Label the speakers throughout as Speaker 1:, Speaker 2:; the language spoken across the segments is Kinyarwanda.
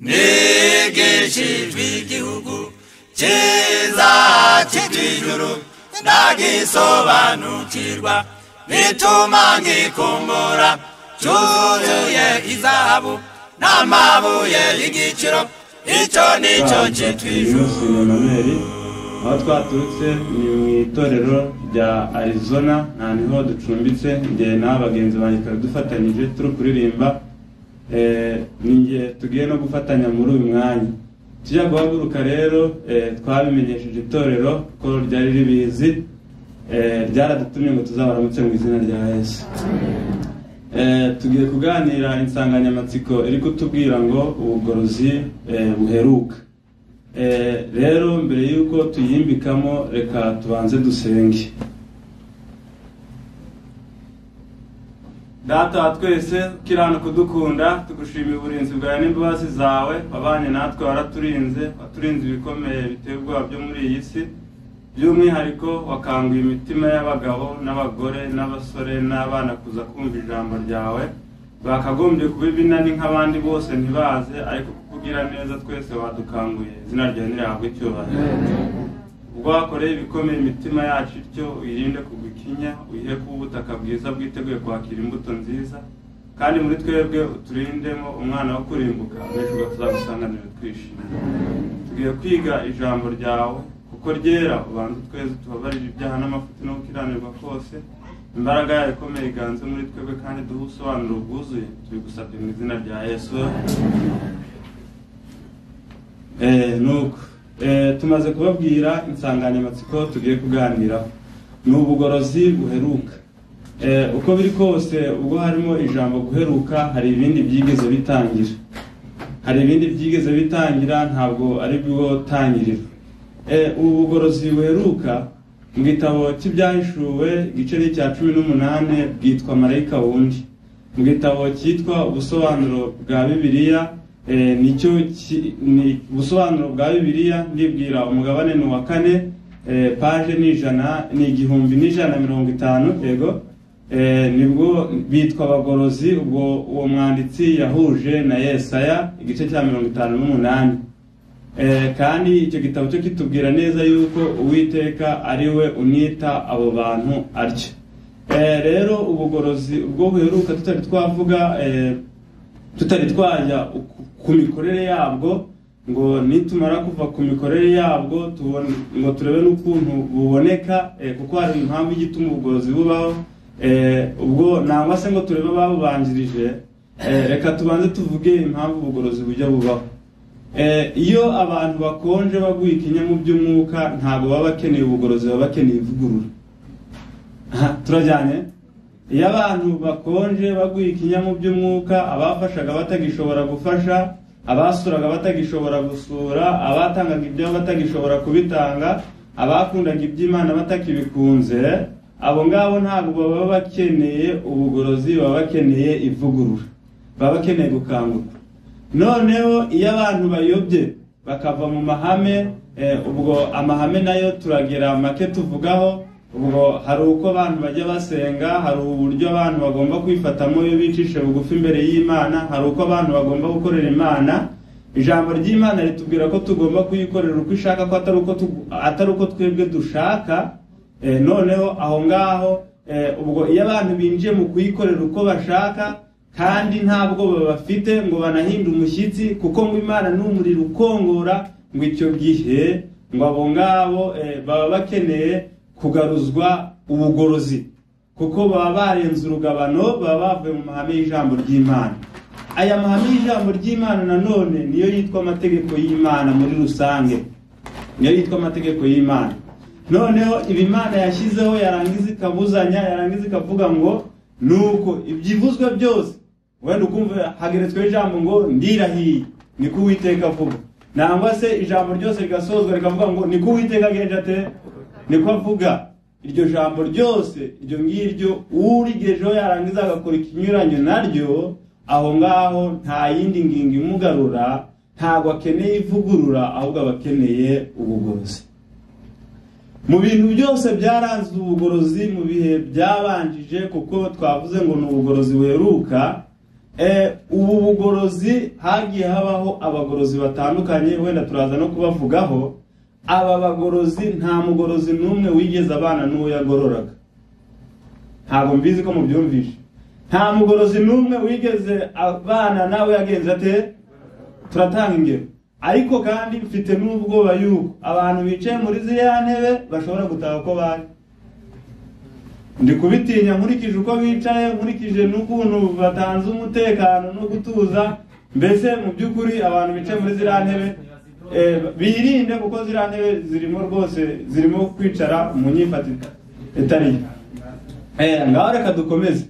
Speaker 1: Nigishijwe igihugu cyiza cy'ijuru, ndagisobanukirwa bituma ngikumbura, cyuzuye izahabu n'amabuye y'igiciro, icyo nicyo cyitwa ijuru.
Speaker 2: Aho twaturutse ni mu itorero rya Arizona, nta niho ducumbitse. Njye n'abagenzi banjye twari dufatanyije turi kuririmba, ni njye tugiye no gufatanya muri uyu mwanya. Tujya guhaguruka rero, twabimenyesheje itorero ko ryari ribizi, ryaradutumye ngo tuzabaramutse mu izina rya Yesu. Tugiye kuganira insanganyamatsiko iri kutubwira ngo ubugorozi buheruka. Rero mbere yuko tuyimbikamo, reka tubanze dusenge. Data wa twese ukirana kudukunda, tugushimiye uburinzi bwawe n'imbabazi zawe, wabanye natwe waraturinze, waturinze ibikomeye biteye ubwoba byo muri iyi si. By'umwihariko wakanguye imitima y'abagabo n'abagore n'abasore n'abana kuza kumva ijambo ryawe. Bakagombye kuba ibinani nk'abandi bose ntibaze, ariko kukugira neza twese wadukanguye. Izina ryawe nirihabwe icyubahiro. Ubwo wakoreye ibikomeye imitima yacu ityo, uyirinde kugwa ikinya, uyihe kuba ubutaka bwiza bwiteguye kwakira imbuto nziza, kandi muri twebwe uturindemo umwana wo kurimbuka, benshi tuzagusanganira twishimye. Tugiye kwiga ijambo ryawe kuko ryera, ubanze tweze tubabarire ibyaha n'amafuti no gukiranirwa kose. Imbaraga yawe ikomeye iganze muri twebwe, kandi duhe ubusobanuro bwuzuye. Tubigusabye mu izina rya Yesu. Nuko tumaze kubabwira insanganyamatsiko tugiye kuganiraho, ni ubugorozi buheruka. Uko biri kose, ubwo harimo ijambo guheruka, hari ibindi byigeze bitangira, hari ibindi byigeze bitangira, ntabwo ari bwo tangiriro. Ubu bugorozi buheruka mu gitabo cy'Ibyahishuwe igice cya 18 bwitwa Marayika wundi. Mu gitabo cyitwa Ubusobanuro bwa Bibiliya, nicyo ni ubusobanuro bwa Bibiliya, ndibwira umugabane ni uwa 4, paje ni 100 ni 1150, yego. Nibwo bitwa abagorozi. Ubwo uwo mwanditsi yahuje na Yesaya igice cya 58. Kandi icyo gitabo cyo kitubwira neza yuko Uwiteka ari we unita abo bantu atyo. Rero ubugorozi ubwo buheruka tutari twavuga, tutari twajya ku mikorere yabwo, ngo nitumara kuva ku mikorere yabwo ngo turebe n'ukuntu buboneka, kuko hari impamvu igituma ubugorozi bubaho. Ubwo nangwa se ngo turebe ababubanjirije, reka tubanze tuvuge impamvu ubugorozi bujya bubaho. Iyo abantu bakonje baguye ikinya mu by'umwuka, ntabwo baba bakeneye ubugorozi, baba bakeneye ivugurura. Turajyanye? Iyo abantu bakonje baguye ikinya mu by'umwuka, abafashaga batagishobora gufasha, abasuraga batagishobora gusura, abatangaga ibyabo batagishobora kubitanga, abakundaga iby'Imana batakibikunze, abo ngabo ntabwo baba bakeneye ubugorozi, baba bakeneye ivugurura, baba bakeneye gukanguka. Noneho iyo abantu bayobye bakava mu mahame, ubwo amahame nayo turagira make tuvugaho. Ubwo hari uko abantu bajya basenga, hari uburyo abantu bagomba kwifatamo iyo bicishe bugufi imbere y'Imana, hari uko abantu bagomba gukorera Imana. Ijambo ry'Imana ritubwira ko tugomba kuyikorera uko ishaka, ko atari uko twebwe dushaka. Noneho aho ngaho, ubwo iyo abantu binjiye mu kuyikorera uko bashaka, kandi ntabwo babafite ngo banahinde umushyitsi, kuko ngo Imana ni umuriro ukongora, ngo icyo gihe ngo abo ngabo baba bakeneye kugaruzwa ubugorozi, kuko baba barenze urugabano, baba bavuye mu mahame y'ijambo ry'Imana. Aya mahame y'ijambo ry'Imana nanone niyo yitwa amategeko y'Imana muri rusange, niyo yitwa amategeko y'Imana. Noneho ibi Imana yashyizeho, yarangiza ikabuzanya, yarangiza ikavuga ngo nuko ibyivuzwe byose, wenda ukumva hageretsweho ijambo ngo ndirahiye, niko Uwiteka avuga, nangwa se ijambo ryose rigasozwa rikavuga ngo niko Uwiteka agenje ate, niko avuga. Iryo jambo ryose iryo ngiryo urigejeho yarangiza agakora ikinyuranyo naryo, aho ngaho nta yindi ngingo imugarura, ntabwo akeneye ivugurura, ahubwo aba akeneye ubugorozi. Mu bintu byose byaranze ubugorozi mu bihe byabanjije, kuko twavuze ngo ni ubugorozi buheruka, Ubu bugorozi hagiye habaho abagorozi batandukanye, wenda turaza no kubavugaho. Aba bagorozi nta mugorozi n'umwe wigeze abana n'uwo yagororaga. Ntabwo mbizi ko mubyumvishe. Nta mugorozi n'umwe wigeze abana nawe yagenze ate. Turatanga ingero, ariko kandi mfite n'ubwoba yuko abantu bicaye muri ziriya ntebe bashobora gutaha uko bari. Ndi kubitinya nkurikije uko bicaye, nkurikije n'ukuntu batanze umutekano no gutuza. Mbese mu by'ukuri abantu bicaye muri ziriya ntebe birinde, kuko ziriya ntebe zirimo rwose zirimo kwicara mu nyifatire itari. Ngaho reka dukomeze.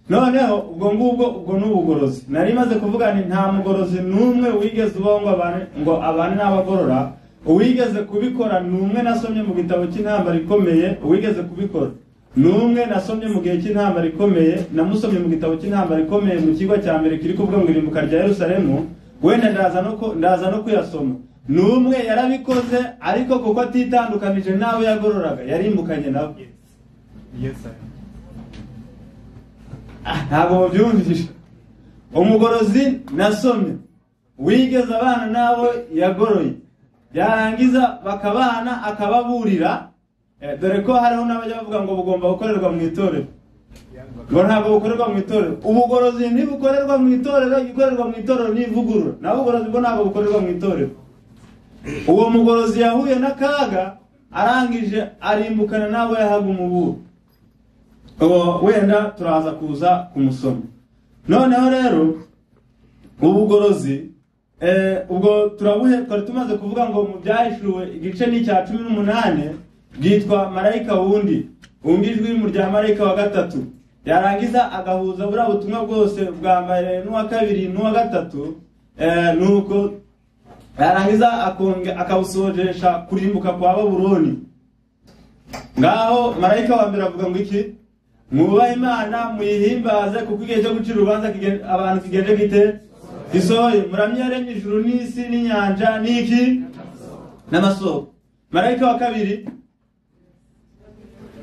Speaker 2: Noneho ubwo ngubwo ubwo n'ubugorozi nari maze kuvuga nti nta mugorozi n'umwe wigeze ubaho ngo abane n'abagorora. Uwigeze kubikora ni umwe nasomye mu gitabo cy'intambara ikomeye. Uwigeze kubikora ni umwe nasomye mu gihe cy'intambara ikomeye, namusomye mu gitabo cy'intambara ikomeye mu kigo cya mbere kiri kuvuga ngo irimbuka rya Yerusalemu. Wenda ndaza no kuyasoma. Ni umwe yarabikoze, ariko kuko atitandukanije n'abo yagororaga yarimbukanye nabo. Ntabwo mubyumvishe. Umugorozi nasomye wigeze abana n'abo yagoroye, yarangiza bakabana akababurira. Dore ko hariho n'abajya bavuga ngo bugomba gukorerwa mu itorero, ngo ntabwo bukorerwa mu itorero. Ubugorozi ntibukorerwa mu itorero, igikorerwa mu itorero ni ivugurura. Naho ubugorozi bwo ntabwo bukorerwa mu itorero. Uwo mugorozi yahuye n'akaga, arangije arimbukana n'abo yahaga umuburo. Uwo wenda turaza kuza kumusoma. Noneho rero ubugorozi ubwo turabuhe, twari tumaze kuvuga ngo mu byahishuwe igice ni icya 18 bwitwa marayika wundi wumva ijwi mu rya marayika wa gatatu, yarangiza agahuza buriya butumwa bwose bwa mbere n'uwa kabiri n'uwa gatatu. Nuko yarangiza akabusojesha kurimbuka kwa Babuloni. Ngaho marayika wa mbere avuga ngo iki? Mwubahe Imana muyihimbaze, kuko igihe cyo gucira urubanza abantu kigenje gite gisohoye. Muramye yaremye ijuru n'isi n'inyanja n'iki n'amasoko. Marayika wa kabiri,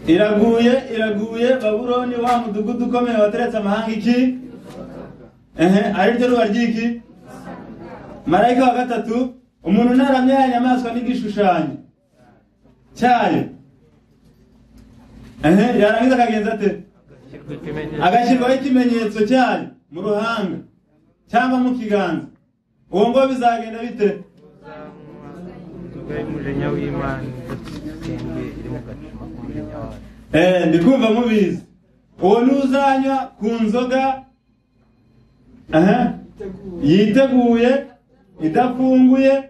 Speaker 2: iraguye iraguye Babuloni, wa mudugudu ukomeye wateretse amahanga iki, ari ryo ruba ry'iki. Marayika wa gatatu, umuntu naramye ya nyamaswa n'igishushanyo cyayo, yarangiza akagenza ate? Agashyirwaho ikimenyetso cyayo mu ruhanga cyangwa mu kiganza. Uwo ngo bizagenda bite? Ndikumva mubizi. Uwo nuzanywa ku nzoga yiteguye idafunguye,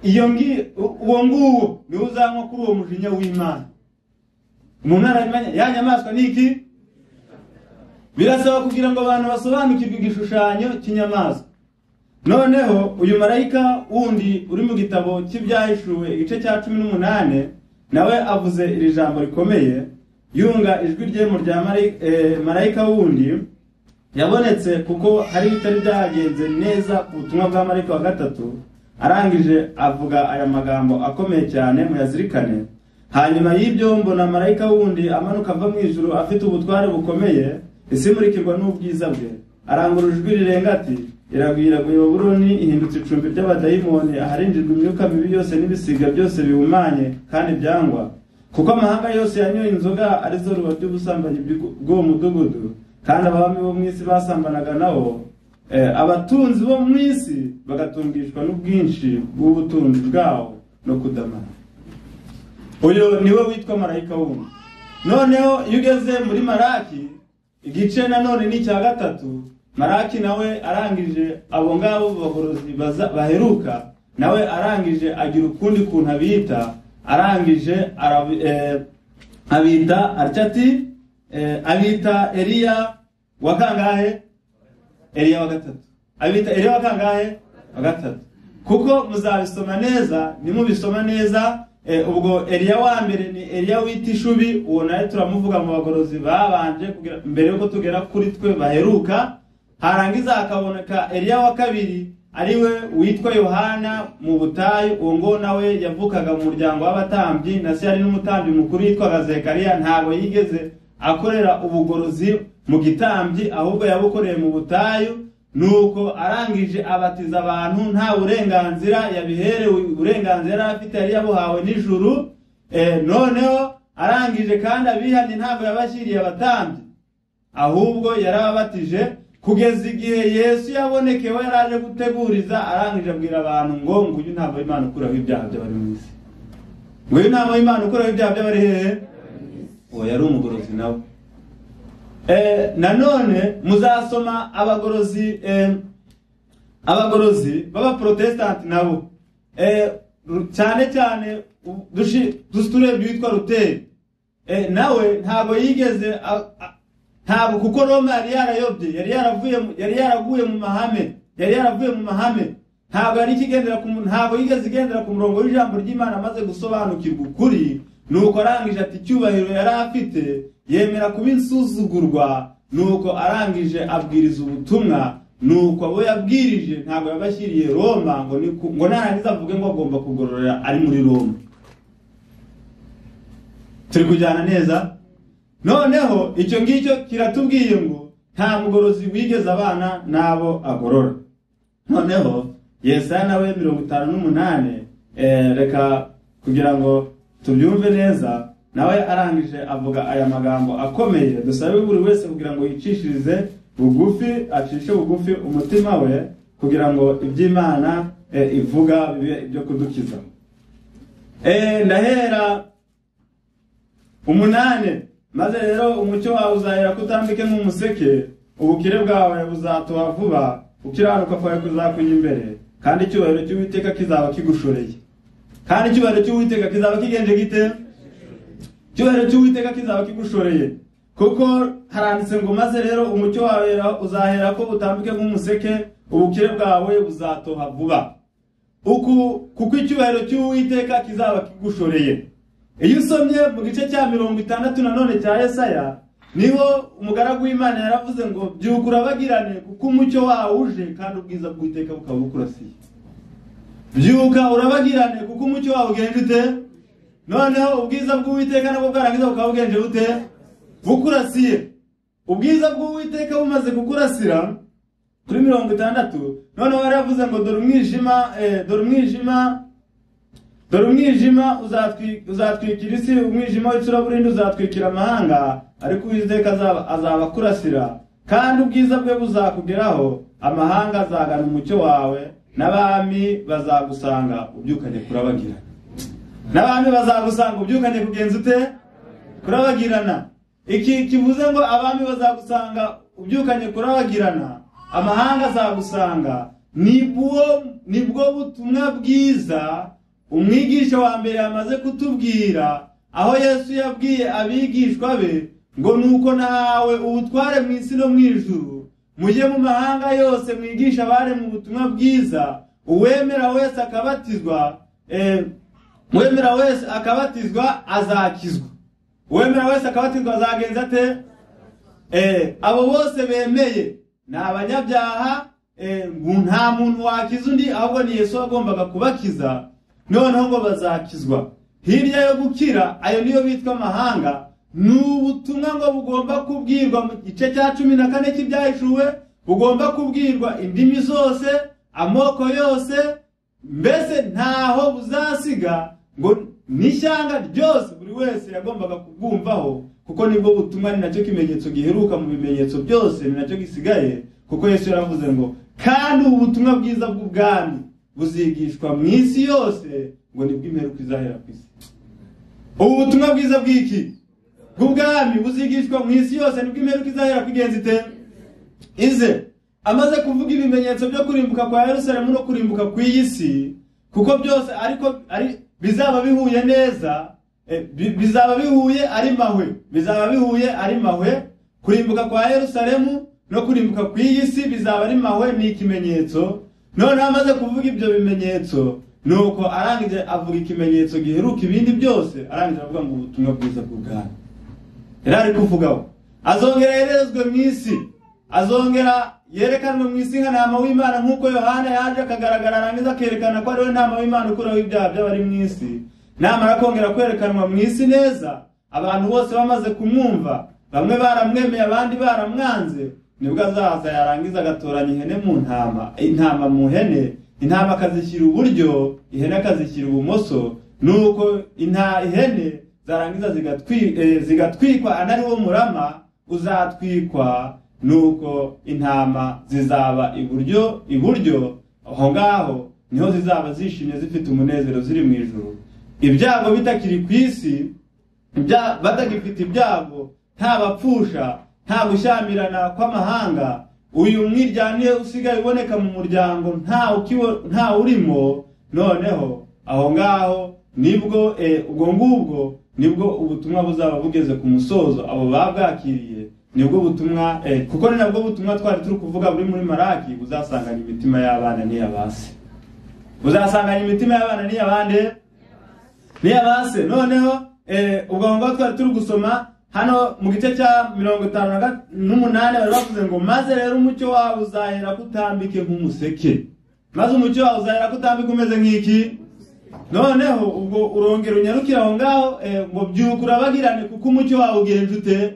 Speaker 2: iyo uwo nguwo niwe uzanywa kuri uwo mujinya w'Imana. Umuntu aramenya ya nyamaswa ni iki? Birasaba kugira ngo abantu basobanukirwe igishushanyo cy'inyamaswa. Noneho uyu marayika wundi uri mu gitabo cy'ibyahishuwe igice cya 18 nawe avuze iri jambo rikomeye, yunga ijwi rye mu rya marayika wundi yabonetse, kuko hari bitari byagenze neza ku butumwa bwa marayika wa gatatu. Arangije avuga aya magambo akomeye cyane, muyazirikane. Hanyuma y'ibyo mbona marayika wundi amanuka ava mu ijuru afite ubutware bukomeye, isi imurikirwa n'ubwiza bwe. Arangurura ijwi rirenga ati: iraguye iraguye Babuloni, ihindutse icumbi ry'abadayimoni, aharinjirwa imyuka mibi yose n'ibisiga byose bihumanye kandi byangwa, kuko amahanga yose yanyoye inzoga arizo ruba by'ubusambanyi bw'uwo mudugudu, kandi abami bo mu isi basambanaga nabo, abatunzi bo mu isi bagatungishwa n'ubwinshi bw'ubutunzi bwabo no kudamara. Uyu niwe witwa marayika wundi. Noneho iyo ugeze muri Maraki igice nanone ni icya 3, Maraki nawe arangije abo ngabo bagorozi baheruka, nawe arangije agira ukundi kuntu abita, arangije abita atya abita Eliya wa kangahe? Eliya wa gatatu. Abita Eliya wa kangahe? Wa gatatu. Kuko muzabisoma neza, nimubisoma neza. Ubwo Eliya wa mbere ni Eliya w'itishubi, uwo nawe turamuvuga mu bagorozi babanje kugira mbere yuko tugera kuri twe baheruka. Harangiza akaboneka Eliya wa kabiri ariwe witwa Yohana mu butayu, uwo ngo nawe yavukaga mu muryango w'abatambyi, na se yari n'umutambyi mukuru yitwaga Zekariya. Ntabwo yigeze akorera ubugorozi mu gitambyi, ahubwo yabukoreye mu butayu. Nuko arangije abatiza abantu nta burenganzira yabiherewe, uburenganzira afite yari yabuhawe n'ijuru. Noneho arangije kandi abihanye ntabwo yabashyiriye abatambyi, ahubwo yarababatije kugeza igihe Yesu yabonekewe yaraje guteguriza. Arangije abwira abantu ngo nguyu ntabwo Imana ukuraho ibyaha by'abari mu isi, nguyu ntabwo Imana ukuraho ibyaha by'abari hehe. Uwo yari umugorozi nawe. Nanone muzasoma abagorozi abagorozi b'abaprotestanti nabo, cyane cyane turebye witwa Luteri, nawe ntabwo yigeze ntabwo, kuko Roma yari yarayobye, yari yaraguye mu mahame, yari yaravuye mu mahame, ntabwo yari ikigendera ku, ntabwo yigeze igendera ku murongo w'ijambo ry'Imana. Amaze gusobanukirwa ukuri, nuko arangije ati icyubahiro yari afite yemera kuba insuzugurwa. Nuko arangije abwiriza ubutumwa, nuko abo yabwirije ntabwo yabashyiriye Roma ngo narangiza avuge ngo agomba kugororera ari muri Roma. Turi kujyana neza? Noneho icyo ngicyo kiratubwiye ngo nta mugorozi wigeze abana n'abo agorora. Noneho Yesaya nawe 58, reka kugira ngo tubyumve neza, nawe arangije avuga aya magambo akomeye. Dusabe buri wese kugira ngo yicishirize bugufi, acishe bugufi umutima we, kugira ngo iby'Imana ivuga bibe ibyo kudukiza. Ndahera 8. Maze rero umucyo wawe uzahera kutambike nk'umuseke, ubukire bwawe buzatoha vuba, ukiranuka kwawe kuzakujya imbere, kandi icyubahiro cy'Uwiteka kizaba kigushoreye. Kandi icyubahiro cy'Uwiteka kizaba kigenje gite? Icyubahiro cy'Uwiteka kizaba kigushoreye. Kuko haranditse ngo maze rero umucyo wawe uzahera ko utambike nk'umuseke, ubukire bwawe buzatoha vuba, kuko icyubahiro cy'Uwiteka kizaba kigushoreye. Iyo usomye mu gice cya 60 nanone cya Yesaya, niho umugaragu w'Imana yaravuze ngo byuka urabagirane, kuko umucyo wawe uje kandi ubwiza bw'Uwiteka bukaba bukurasiye. Byuka urabagirane kuko umucyo wawe ugenje ute? Noneho ubwiza bw'Uwiteka nabwo bwarangiza bukaba bugenje bute? Bukurasiye. Ubwiza bw'Uwiteka bumaze kukurasira kuri 60, noneho yaravuze ngo dore umwijima, dore umwijima, dore umwijima uzatwikira isi, umwijima w'icuraburindi uzatwikira amahanga, ariko Uwiteka azaba kurasira, kandi ubwiza bwe buzakugeraho, amahanga azagana umucyo wawe, n'abami bazagusanga ubyukanye kurabagirana. N'abami bazagusanga ubyukanye kugenza ute? Kurabagirana. Iki kivuze ngo abami bazagusanga ubyukanye kurabagirana, amahanga azagusanga, nibwo butumwa bwiza umwigisha wa mbere yamaze kutubwira, aho Yesu yabwiye abigishwa be ngo nuko nahawe ubutware mu isi no mu ijuru, mujye mu mahanga yose mwigisha abari mu butumwa bwiza, uwemera wese akabatizwa, uwemera wese akabatizwa azakizwa. Uwemera wese akabatizwa azagenza ate? Abo bose bemeye ni abanyabyaha, nta muntu wakiza undi, ahubwo ni Yesu wagombaga kubakiza. Noneho ngo bazakizwa. Hirya yo gukira, ayo niyo bitwa amahanga. Ni ubutumwa ngo bugomba kubwirwa mu gice cya 14 cy'ibyahishuwe, bugomba kubwirwa indimi zose, amoko yose, mbese ntaho buzasiga, ngo n'ishyanga ryose buri wese yagombaga kubwumvaho, kuko nibwo butumwa, ni nacyo kimenyetso giheruka mu bimenyetso byose, ni nacyo gisigaye, kuko Yesu yaravuze ngo kandi ubu butumwa bwiza bw'ubwami buzigishwa mu isi yose, ngo nibwo imperuka izahera ku isi. Ubu butumwa bwiza bw'iki? Bw'ubwami buzigishwa mu isi yose, nibwo imperuka izahera kugenza ite? Ize. Amaze kuvuga ibimenyetso byo kurimbuka kwa Yerusalemu no kurimbuka kw'iyi si, kuko byose ariko ari bizaba bihuye neza, bizaba bihuye ari mahwe, bizaba bihuye ari mahwe. Kurimbuka kwa Yerusalemu no kurimbuka kw'iyi si bizaba ari mahwe, ni ikimenyetso. None amaze kuvuga ibyo bimenyetso, nuko arangije avuga ikimenyetso giheruka ibindi byose, arangije avuga ngo ubutumwa bwiza bw'ubwami. Yari ari kuvugaho azongera yerezwe mu isi, azongera yerekanwe mu isi nka ntama w'Imana, nk'uko Yohana yaje akagaragara arangiza akerekana ko ari we ntama w'Imana ukuraho ibyaha by'abari mu isi. Namara kongera kwerekanwa mu isi neza, abantu bose bamaze kumwumva, bamwe baramwemeye abandi baramwanze, nibwo azaza yarangiza agatoranya ihene mu ntama, intama mu hene, intama akazishyira uburyo, ihene akazishyira ibumoso. Nuko ihene zarangiza zigatwikwa, anari wo murama uzatwikwa. Nuko intama zizaba iburyo, aho ngaho niho zizaba zishimye zifite umunezero ziri mu ijuru. Ibyago bitakiri ku isi, batagifite ibyago, nta bapfusha, nta gushyamirana kw'amahanga. Uyu mwiryane usigaye uboneka mu muryango nta urimo. Noneho aho ngaho nibwo ubwo ngubwo nibwo ubutumwa buzaba bugeze ku musozo, abo babwakiriye nibwo butumwa, kuko ni nabwo butumwa twari turi kuvuga buri muri Maraki, buzasanganya imitima y'abana n'iyabase, buzasanganya imitima y'abana n'iyabande n'iyabase. Noneho ubwo ngaho twari turi gusoma hano mu gice cya 58 bari bavuze ngo maze rero umucyo wawe uzahera kutambike nk'umuseke, maze umucyo wawe uzahera kutambike umeze nk'iki. Noneho ubwo urongera unyarukira aho ngaho ngo byuka urabagirane, kuko umucyo wawe ugenje ute?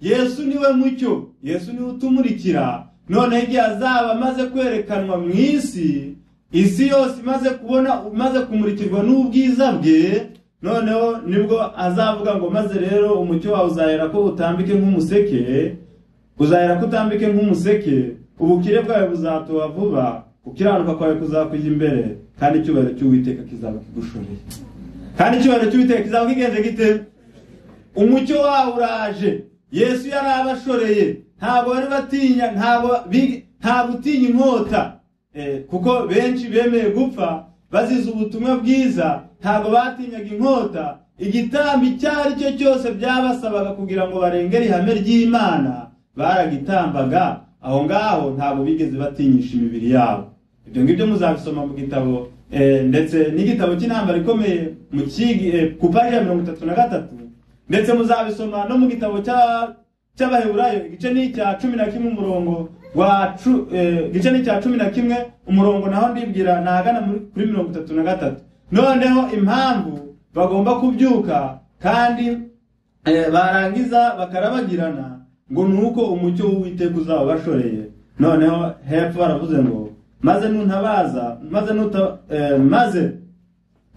Speaker 2: Yesu niwe mucyo, Yesu niwe utumurikira. Noneho igihe azaba amaze kwerekanwa mu isi, isi yose imaze kubona, imaze kumurikirwa n'ubwiza bwe, noneho nibwo azavuga ngo maze rero umucyo wawe uzahera ko utambike nk'umuseke, uzahera ko utambike nk'umuseke, ubukire bwawe buzatoha vuba, ukiranuka kwawe kuzakujya imbere, kandi icyubahiro cy'Uwiteka kizaba kigushoreye. Kandi icyubahiro cy'Uwiteka kizaba kigenje gite? Umucyo wawe uraje. Yesu yarabashoreye, ntabwo bari batinya, ntabwo utinya inkota, kuko benshi bemeye gupfa bazize ubutumwa bwiza, ntabwo batinyaga inkota. Igitambo icyo ari cyo cyose byabasabaga kugira ngo barengere ihame ry'Imana baragitambaga. Aho ngaho ntabwo bigeze batinyisha imibiri yabo. Ibyo ngibyo muzabisoma mu gitabo, ndetse n'igitabo cy'intambara ikomeye mu ku paji ya 33, ndetse muzabisoma no mu gitabo cy'Abaheburayo igice ni icya 11 umurongo wa igice ni icya 11 umurongo, naho ndibwira nahagana kuri 33. Noneho impamvu bagomba kubyuka kandi barangiza bakarabagirana ngo nuko umucyo w'Uwiteka uzaba bashoreye. Noneho hepfo baravuze ngo maze nuntabaza, maze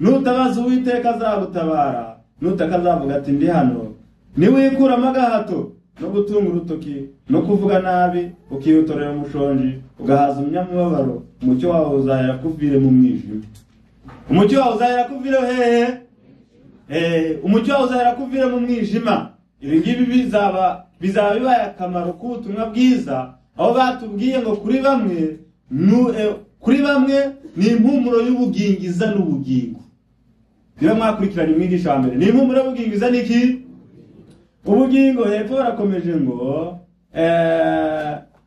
Speaker 2: nutabaza Uwiteka azagutabara, nutaka azavuga ati ndi hano. Niwikuramo agahato no gutunga urutoki no kuvuga nabi, ukiyotorera umushonji, ugahaza umunyamubabaro, umucyo wawe uzahera kuvire mu mwijima. Umucyo wawe uzahera kuvire hehe? Umucyo wawe uzahera kuvire mu mwijima. Ibi ngibi bizaba bibaye akamaro k'ubutumwa bwiza, aho batubwiye ngo kuri bamwe ni impumuro y'ubugingiza n'ubugingo. Niba mwakurikiranye umwigisha wa mbere, ni impumuro y'ubugingiza n'iki? Ubugingo. Hepfo barakomeje ngo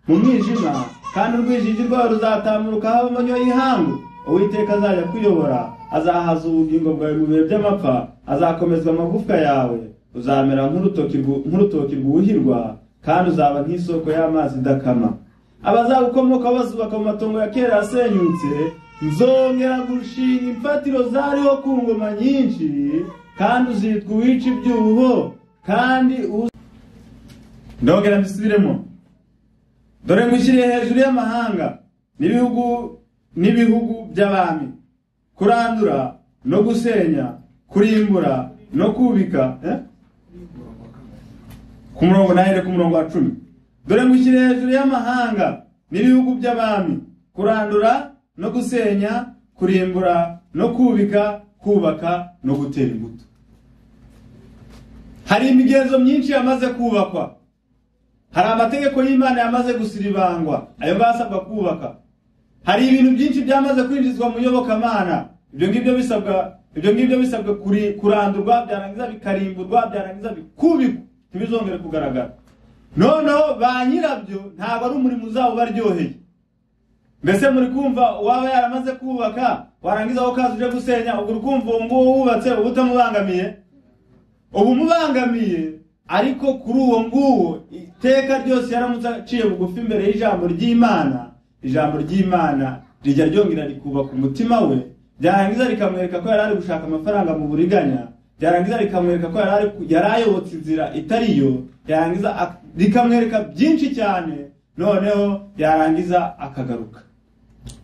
Speaker 2: mu mwijima, kandi urwijiji rwawe ruzatamuruka haba amanywa y'ihangu. Uwiteka azajya kuyobora, azahaza ubugingo bwawe mu bihe by'amapfa, azakomezwa amagufwa yawe, uzamera nk'urutoki rwuhirwa, kandi uzaba nk'isoko y'amazi idakama. Abazagukomoka bazubaka mu matongo ya kera yasenyutse, nzongera gushinga imfatiro zariho ku ngoma nyinshi, kandi uzitwa uwica ibyuho, kandi ndongera mbisubiremo. Dore ngushyiriye hejuru y'amahanga n'ibihugu by'abami, kurandura no gusenya, kurimbura no kubika. Ku murongo nahere ku murongo wa 10. Dore ngushyiriye hejuru y'amahanga n'ibihugu by'abami, kurandura no gusenya, kurimbura no kubika, kubaka no gutera imbuto. Hari imigenzo myinshi yamaze kubakwa, hari amategeko y'Imana yamaze gusiribangwa, ayo basabwa kubaka. Hari ibintu byinshi byamaze kwinjizwa mu yobokamana, ibyo ngibyo bisabwa kurandurwa, byarangiza bikarimburwa, byarangiza bikubikwa, ntibizongere kugaragara. Noneho ba nyirabyo ntabwo ari umurimo uzaba ubaryoheye. Mbese muri kumva uwaba yaramaze kubaka, warangiza aho kaza uje gusenya, ubwo uri kumva uwo nguwo wubatse uba utamubangamiye, ubu mubangamiye. Ariko kuri uwo nguwo iteka ryose yaramutse aciye bugufi imbere y'ijambo ry'Imana, ijambo ry'Imana rijya ryongera rikubaka umutima we, byarangiza rikamwereka ko yari ari gushaka amafaranga mu buriganya, Byarangiza rikamwereka ko yari ayobotse inzira itariyo, yarangiza rikamwereka byinshi cyane, noneho yarangiza akagaruka,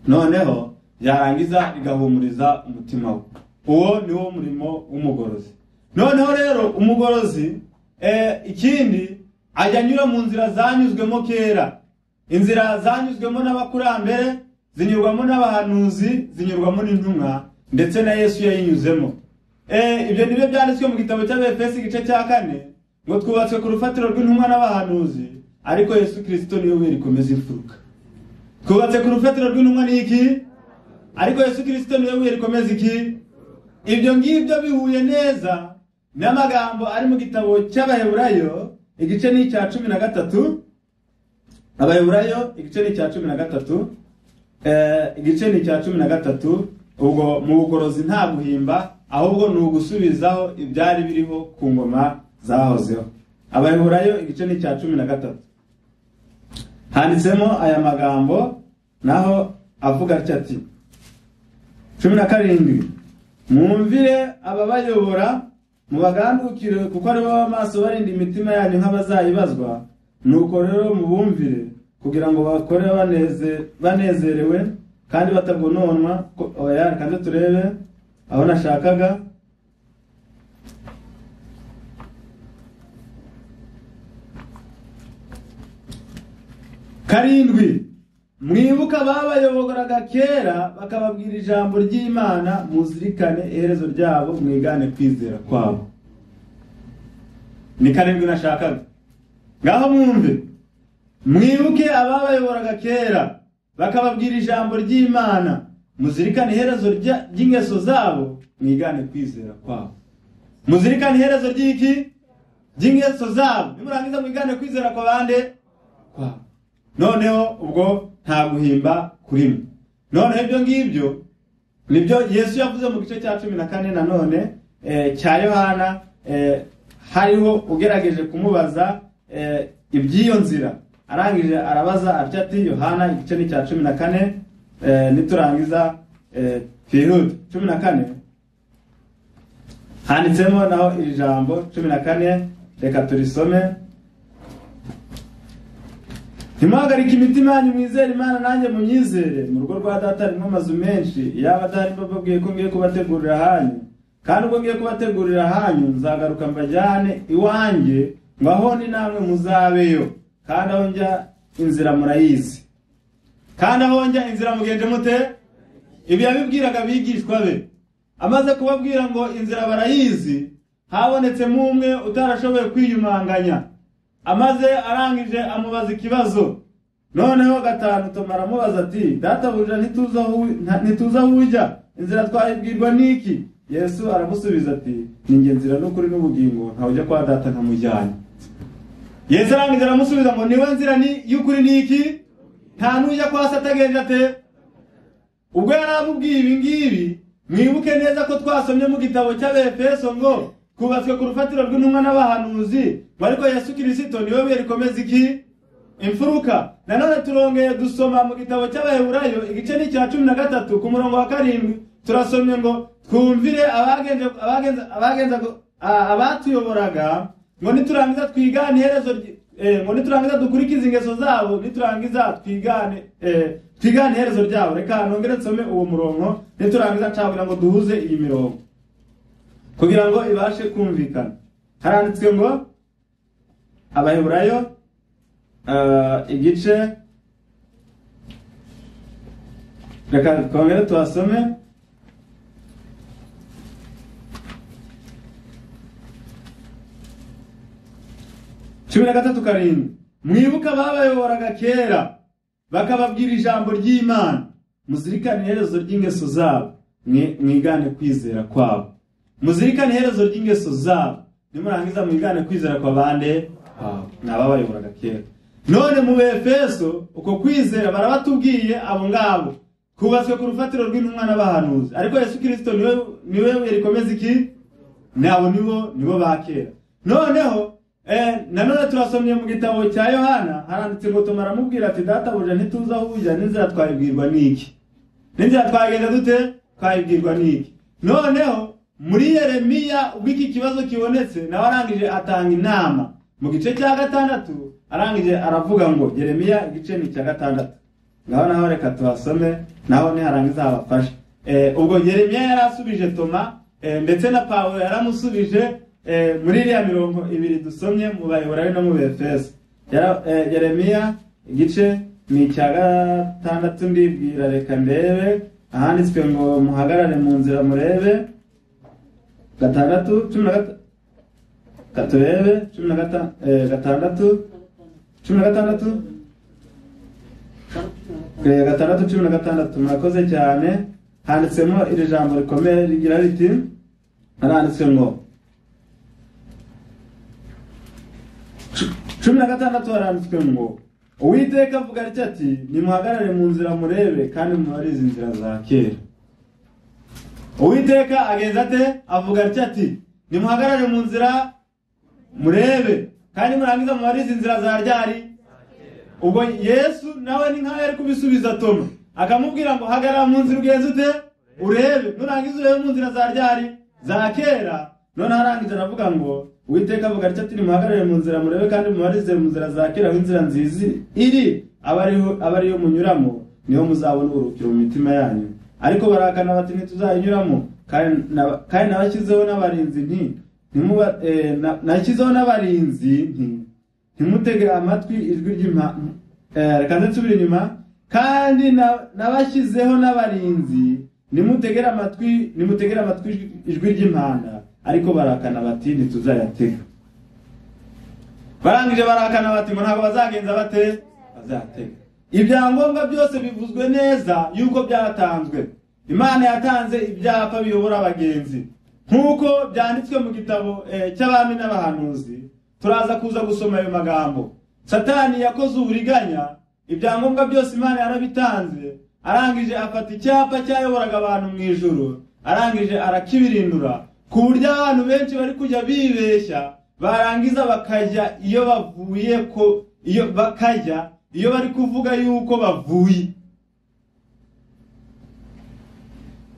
Speaker 2: noneho yarangiza rigahumuriza umutima we. Uwo ni wo murimo w'umugorozi. Noneho rero umugorozi ikindi ajya anyura mu nzira zanyuzwemo kera, inzira zanyuzwemo n'abakurambere, zinyurwamo n'abahanuzi, zinyurwamo n'intumwa, ndetse na Yesu yayinyuzemo. Ibyo nibyo byanditswe mu gitabo cy'Abefesi igice cya 4 ngo twubatswe ku rufatiro rw'intumwa n'abahanuzi, ariko Yesu Kristo niwe buye rikomeza imfuruka. Twubatse ku rufatiro rw'intumwa ni iki? Ariko Yesu Kristo niwe buye rikomeza iki? Ibyo ngibyo bihuye neza n'amagambo ari mu gitabo cy'Abaheburayo igice ni icya 13. Abaheburayo igice ni icya 13, igice ni icya 13. Ubwo mu bugorozi nta guhimba, ahubwo ni ugusubizaho ibyari biriho ku ngoma zahozeho. Abaheburayo igice ni icya 13, handitsemo aya magambo naho avuga atya ati 17: mwumvire ababayobora, mubagandukire, kuko ari bo amaso barinda imitima yanyu nk'abazayibazwa. Nuko rero mubumvire kugira ngo bakore banezerewe kandi batagononwa. Oya, kandi turebe aho nashakaga. 7: mwibuka ababayoboraga kera bakababwira ijambo ry'Imana, muzirikane iherezo ryabo, mwigane kwizera kwabo. Ni 7 nashakaga. Ngaho mwumve, mwibuke ababayoboraga kera bakababwira ijambo ry'Imana, muzirikane iherezo ry'ingeso zabo, mwigane kwizera kwabo. Muzirikane iherezo ry'iki? Ry'ingeso zabo, nimurangiza mwigane kwizera kwa bande? Kwabo. Noneho ubwo nta guhimba kurimo. Noneho ibyo ngibyo nibyo Yesu yavuze mu gice cya 14 nanone cya Yohana. Hariho ugerageje kumubaza iby'iyo nzira, arangije arabaza atya ati Yohana igice ni cya 14, niturangiza twihute. 14 handitsemo naho iri jambo 14, reka turisome. Ntimuhagarike imitima yanyu, mwizere Imana nanjye munyizere. Mu rugo rwa Data harimo amazu menshi, yaba adahari mbabwiye ko ngiye kubategurira ahanyu. Kandi ubwo ngiye kubategurira ahanyu, nzagaruka mbajyane iwanjye, ngo aho ni namwe muzabeyo. Kandi aho njya inzira murayizi. Kandi aho njya inzira mugende mute? Ibi yabibwiraga abigishwa be. Amaze kubabwira ngo inzira barayizi, habonetsemo umwe utarashoboye kwiyumanganya. Amaze arangije amubaza ikibazo. Noneho 5 Toma aramubaza ati databuja, ntituza aho ujya, inzira twayibwirwa n'iki? Yesu aramusubiza ati ni njye nzira n'ukuri n'ubugingo, ntawe ujya kwa Data ntamujyanye. Yesu arangije aramusubiza ngo niwe nzira ni y'ukuri n'iki? Nta n'ujya kwa se atagenje ate? Ubwo yaramubwiye ibi ngibi, mwibuke neza ko twasomye mu gitabo cy'Abefeso ngo kubatswe ku rufatiro rw'intumwa n'abahanuzi, ariko Yesu Kristo niwe buye rikomeza iki? Imfuruka. Nanone turongeye dusoma mu gitabo cy'Abaheburayo igice ni cya 13 ku murongo wa 7, turasomye ngo twumvire abatuyoboraga, ngo niturangiza twigane iherezo, ngo niturangiza dukurikize ingeso zabo, niturangiza twigane iherezo ryabo. Reka nongere nsome uwo murongo, niturangiza nshaka ngo duhuze iyi mirongo kugira ngo ibashe kumvikana. Haranditswe ngo Abaheburayo igice, reka twongere tuhasome. 13:7: mwibuka ababayoboraga kera bakababwira ijambo ry'Imana, muzirikane iherezo ry'ingeso zabo, mwigane kwizera kwabo. Muzirikane iherezo ry'ingeso zabo, nimurangiza mwigane kwizera kwa bande? Kwabo. N'ababayoboraga kera. None mu Befeso uko kwizera barabatubwiye abo ngabo kubatswe ku rufatiro rw'intumwa n'abahanuzi, ariko Yesu Kristo niwe buye rikomeza iki? Nabo nibo ba kera. Noneho nanone turasomye mu gitabo cya Yohana, haranditse ngo Toma aramubwira ati databuja, ntituza aho ujya, n'inzira twayibwirwa n'iki? N'inzira twagenda dute? Twayibwirwa n'iki? Noneho Muri Yeremiya ubwo iki kibazo kibonetse, nawe arangije atanga inama mu gice cya 6. Arangije aravuga ngo, Yeremiya igice ni cya 6, ngaho naho reka tuhasome, naho niharangiza habafashe. Ubwo Yeremiya yarasubije Toma, ndetse na Pawulo yaramusubije muri iriya mirongo ibiri dusomye mu Baheburayo no mu Befeso. Yeremiya igice ni icya 6, ndibwira reka ndebe ahanditswe ngo muhagarare mu nzira murebe. 6 16 katurebe 16 16 6 16. Murakoze cyane. Handitsemo iri jambo rikomeye rigira riti, haranditswe ngo 16, haranditswe ngo Uwiteka avuga atya ati, nimuhagarare mu nzira murebe kandi mubarize inzira za kera. Uwiteka agenza ate? Avuga atya ati, nimuhagarare mu nzira murebe kandi murangiza mubarize inzira za ryari. Ubwo Yesu nawe ni nkaho yari kubisubiza Toma, akamubwira ngo hagarara mu nzira ugenze ute? Urebe, nurangiza urebe mu nzira za ryari, za kera. None arangije aravuga ngo Uwiteka avuga atya ati, nimuhagarare mu nzira murebe kandi mubarize mu nzira za kera, aho inzira nziza iri aba ariyo munyuramo, niho muzabona uburuhukiro mu mitima yanyu. Ariko barakana bati, ntituzayinyuramo. Kandi nabashyizeho n'abarinzi nti nashyizeho n'abarinzi nti ntimutege amatwi ijwi ry'impa. Reka nsubire inyuma. Kandi nabashyizeho n'abarinzi, nimutegera amatwi ijwi ry'impanda. Ariko barakana bati, ntituzayatega. Barangije barakana bati ngo ntabwo bazagenza bate? Bazatega. Ibyangombwa byose bivuzwe neza yuko byatanzwe. Imana yatanze ibyapa biyobora abagenzi nk'uko byanditswe mu gitabo cy'abami n'abahanuzi. Turaza kuza gusoma ayo magambo. Satani yakoze uburiganya, ibyangombwa byose Imana yarabitanze, arangije afata icyapa cyayoboraga abantu mu ijuru, arangije arakibirindura ku buryo abantu benshi bari kujya bibeshya, barangiza bakajya iyo bavuye ko iyo bakajya iyo bari kuvuga yuko bavuye,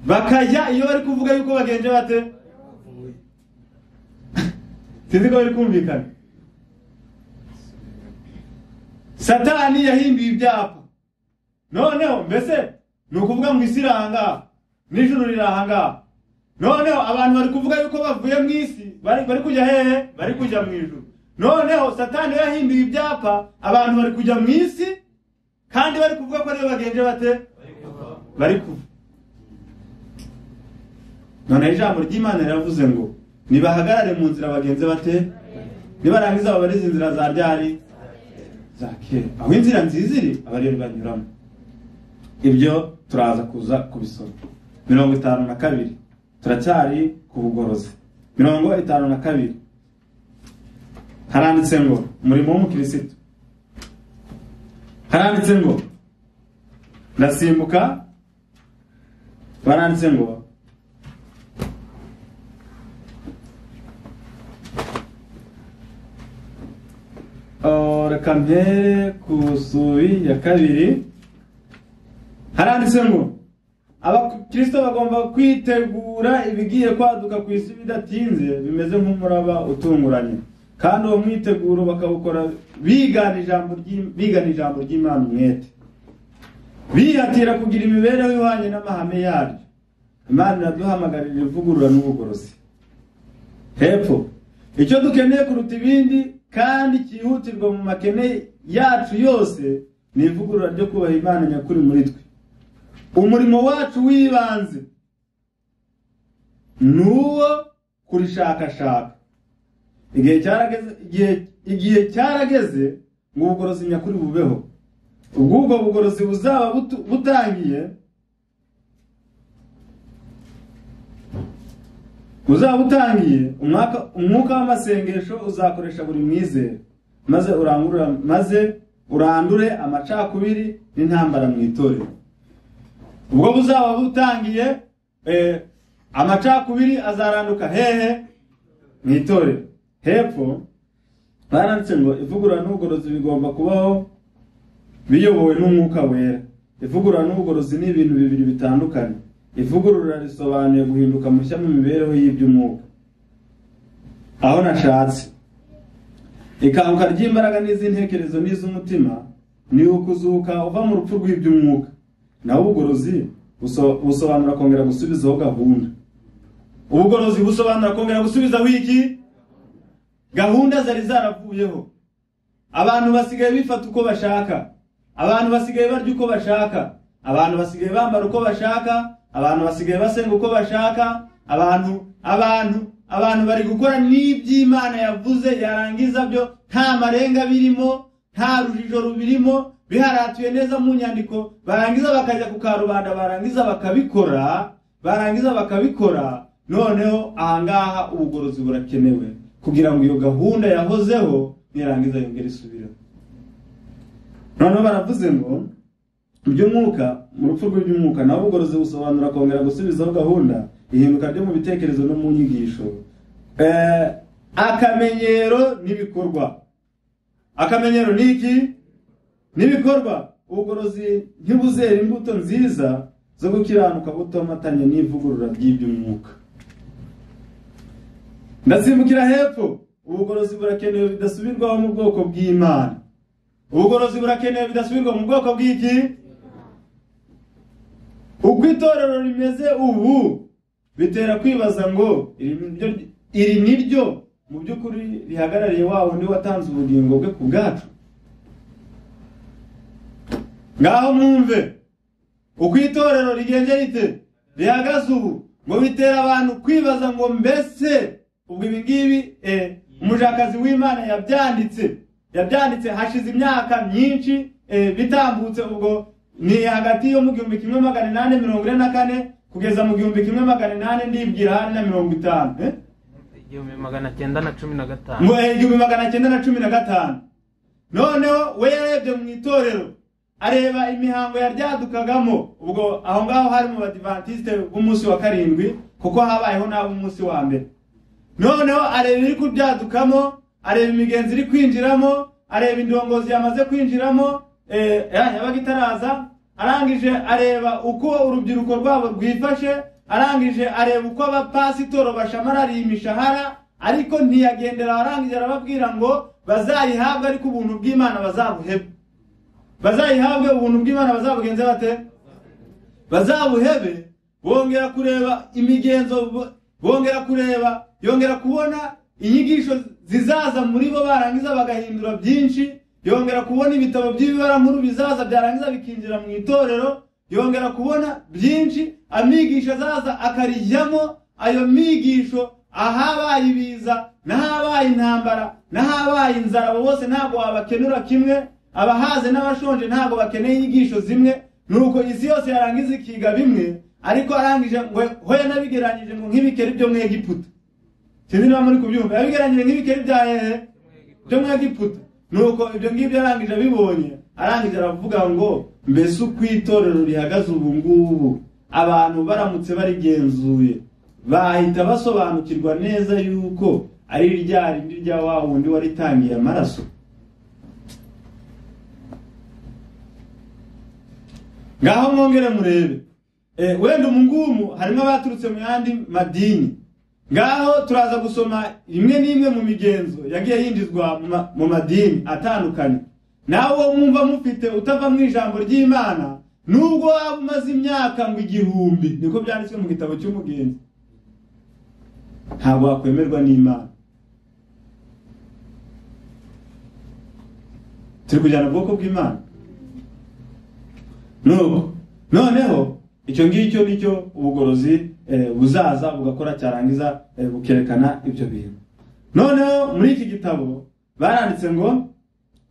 Speaker 2: bakajya iyo bari kuvuga yuko bagenje bate. Sinzi ko bari kumvikana. Satani yahinduye ibyapa. Noneho mbese ni ukuvuga ngo isi iranga n'ijuru rirahanga. Noneho abantu bari kuvuga yuko bavuye mu isi bari kujya hehe? Bari kujya mu ijuru. Noneho Satani yahinduye ibyapa, abantu bari kujya mu isi kandi bari kuvuga ko ariyo bagenje bate? Bari kuva. None ijambo ry'Imana riravuze ngo nibahagarare mu nzira bagenze bate? Nibarangiza babarize inzira za ryari? Za kera. Aho inzira nziza iri aba ariyo banyuramo. Ibyo turaza kuza kubisoma. 52 turacyari ku bugorozi. 52 haranditse ngo umurimo w'umukristo. Haranditse ngo ndasimbuka, baranditse ngo reka mpere ku subi ya 2. Haranditse ngo abakristo bagomba kwitegura ibigiye kwaduka ku isi bidatinze, bimeze nk'umuraba utunguranye, kandi uwo mwiteguro bakawukora bigana ijambo ry'Imana umwete, bihatira kugira imibereho ihwanye n'amahame yaryo. Imana iraduhamagarira ivugurura n'ubugorozi. Hepfo, icyo dukeneye kuruta ibindi kandi cyihutirwa mu makene yacu yose ni ivugurura ryo kubaha Imana nyakuri muri twe. Umurimo wacu w'ibanze nuwo kurishakashaka. Igihe cyarageze ngo ubugorozi nyakuri bubeho. Ubwo bugorozi buzaba butangiye, umwuka w'amasengesho uzakoresha buri mwizera, maze urandure amacakubiri n'intambara mu itorero. Ubwo buzaba butangiye, amacakubiri azaranduka hehe? Mu itorero. Hepfo baranditse ngo ivugurura n'ubugorozi bigomba kubaho biyobowe n'umwuka wera. Ivugurura n'ubugorozi ni ibintu bibiri bitandukanye. Ivugurura risobanuye guhinduka mushya mu mibereho y'iby'umwuka. Aho nashatse ikanguka ry'imbaraga n'iz'intekerezo n'iz'umutima ni ukuzuka uva mu rupfu rw'iby'umwuka. Naho ubugorozi busobanura kongera gusubizaho gahunda. Ubugorozi busobanura kongera gusubizaho iki? Gahunda zari zaravuyeho. Abantu basigaye bifata uko bashaka, abantu basigaye barya uko bashaka, abantu basigaye bambara uko bashaka, abantu basigaye basenga uko bashaka, abantu bari gukora n'iby'Imana yavuze, yarangiza byo nta marenga birimo, nta rujijo rubirimo, biharatuye neza mu nyandiko, barangiza bakajya ku karubanda, barangiza bakabikora. Noneho ahangaha ubugorozi burakenewe kugira ngo iyo gahunda yahozeho nirangiza yongere isubireho. Noneho baravuze ngo iby'umwuka, mu rupfu rw'iby'umwuka, naho ubugorozi busobanura kongera gusubizaho gahunda, ihinduka ryo mu bitekerezo no mu nyigisho, akamenyero n'ibikorwa. Akamenyero ni iki? N'ibikorwa. Ubugorozi ntibuzera imbuto nziza zo gukiranuka butomatanye n'ivugurura ry'iby'umwuka. Ndasimbukira hepfo. Ubugorozi burakenewe bidasubirwaho mu bwoko bw'Imana. Ubugorozi burakenewe bidasubirwa mu bwoko bw'iki? Uko itorero rimeze ubu bitera kwibaza ngo iri niryo mu by'ukuri rihagarariye wa wundi watanze ubugingo bwe ku bwacu. Ngaho mwumve uko itorero rigenje rite rihagaze ubu, ngo bitera abantu kwibaza ngo mbese ubwo ibi ngibi umujakazi w'Imana yabyanditse hashize imyaka myinshi bitambutse, ubwo ni hagati yo mu 1844 kugeza mu 1800 ndibwira hari na 50
Speaker 3: 1915
Speaker 2: ngo 1915. Noneho we yarebye mu itorero areba imihango yaryadukagamo, ubwo aho ngaho hari mu Badiventiste b'umunsi wa 7 kuko habayeho n'abo umunsi wa mbere. Noneho areba iri kubyadukamo, areba imigenzi iri kwinjiramo, areba indongozi yamaze kwinjiramo, yabaga itaraza, arangije areba uko urubyiruko rwabo rwifashe, arangije areba uko abapasitoro bashamarariye imishahara, ariko ntiyagendera, arangije arababwira ngo bazayihabwe ariko ubuntu bw'Imana bazabuhebe. Bazayihabwe ubuntu bw'Imana bazabugenze bate? Bazabuhebe. Bongera kureba imigenzo, bongera kureba, yongera kubona inyigisho zizaza muri bo, barangiza bagahindura byinshi, yongera kubona ibitabo by'ibibarankuru bizaza byarangiza bikinjira mu itorero, yongera kubona byinshi, amigisho azaza akarijyamo. Ayo migisho ahabaye ibiza n'ahabaye intambara n'ahabaye inzara, abo bose ntabwo wabakenura kimwe, abahaze n'abashonje ntabwo bakeneye inyigisho zimwe. Nuko isi yose yarangiza ikiga bimwe, ariko arangije ngo ho yanabigeranyije ngo nk'ibikeri byo mu Egiputa. Sinzi niba muri kubyumva, yabigeranyije nk'ibikeri bya hehe? Byo mu Egiputa. Nuko ibyo ngibyo arangije abibonye, arangije aravuga ngo mbese uko itorero rihagaze ubu ngubu, abantu baramutse barigenzuye bahita basobanukirwa neza yuko ari rya rindi rya wa wundi waritangiye amaraso. Ngaho mwongere murebe, wenda umungumu harimo abaturutse mu yandi madini. Ngaho turaza gusoma imwe n'imwe mu migenzo yagiye yinjizwa mu madini atandukanye. Nawe mwumva mufite utava mu ijambo ry'Imana, nubwo waba umaze imyaka ngo 1000, niko byanditswe mu gitabo cy'umugenzi, ntabwo wakwemerwa n'Imana. Turi kujyana ubwoko bw'Imana. Nuko noneho icyo ngicyo nicyo ubugorozi buzaza bugakora, cyarangiza bukerekana ibyo bintu. Noneho muri iki gitabo baranditse ngo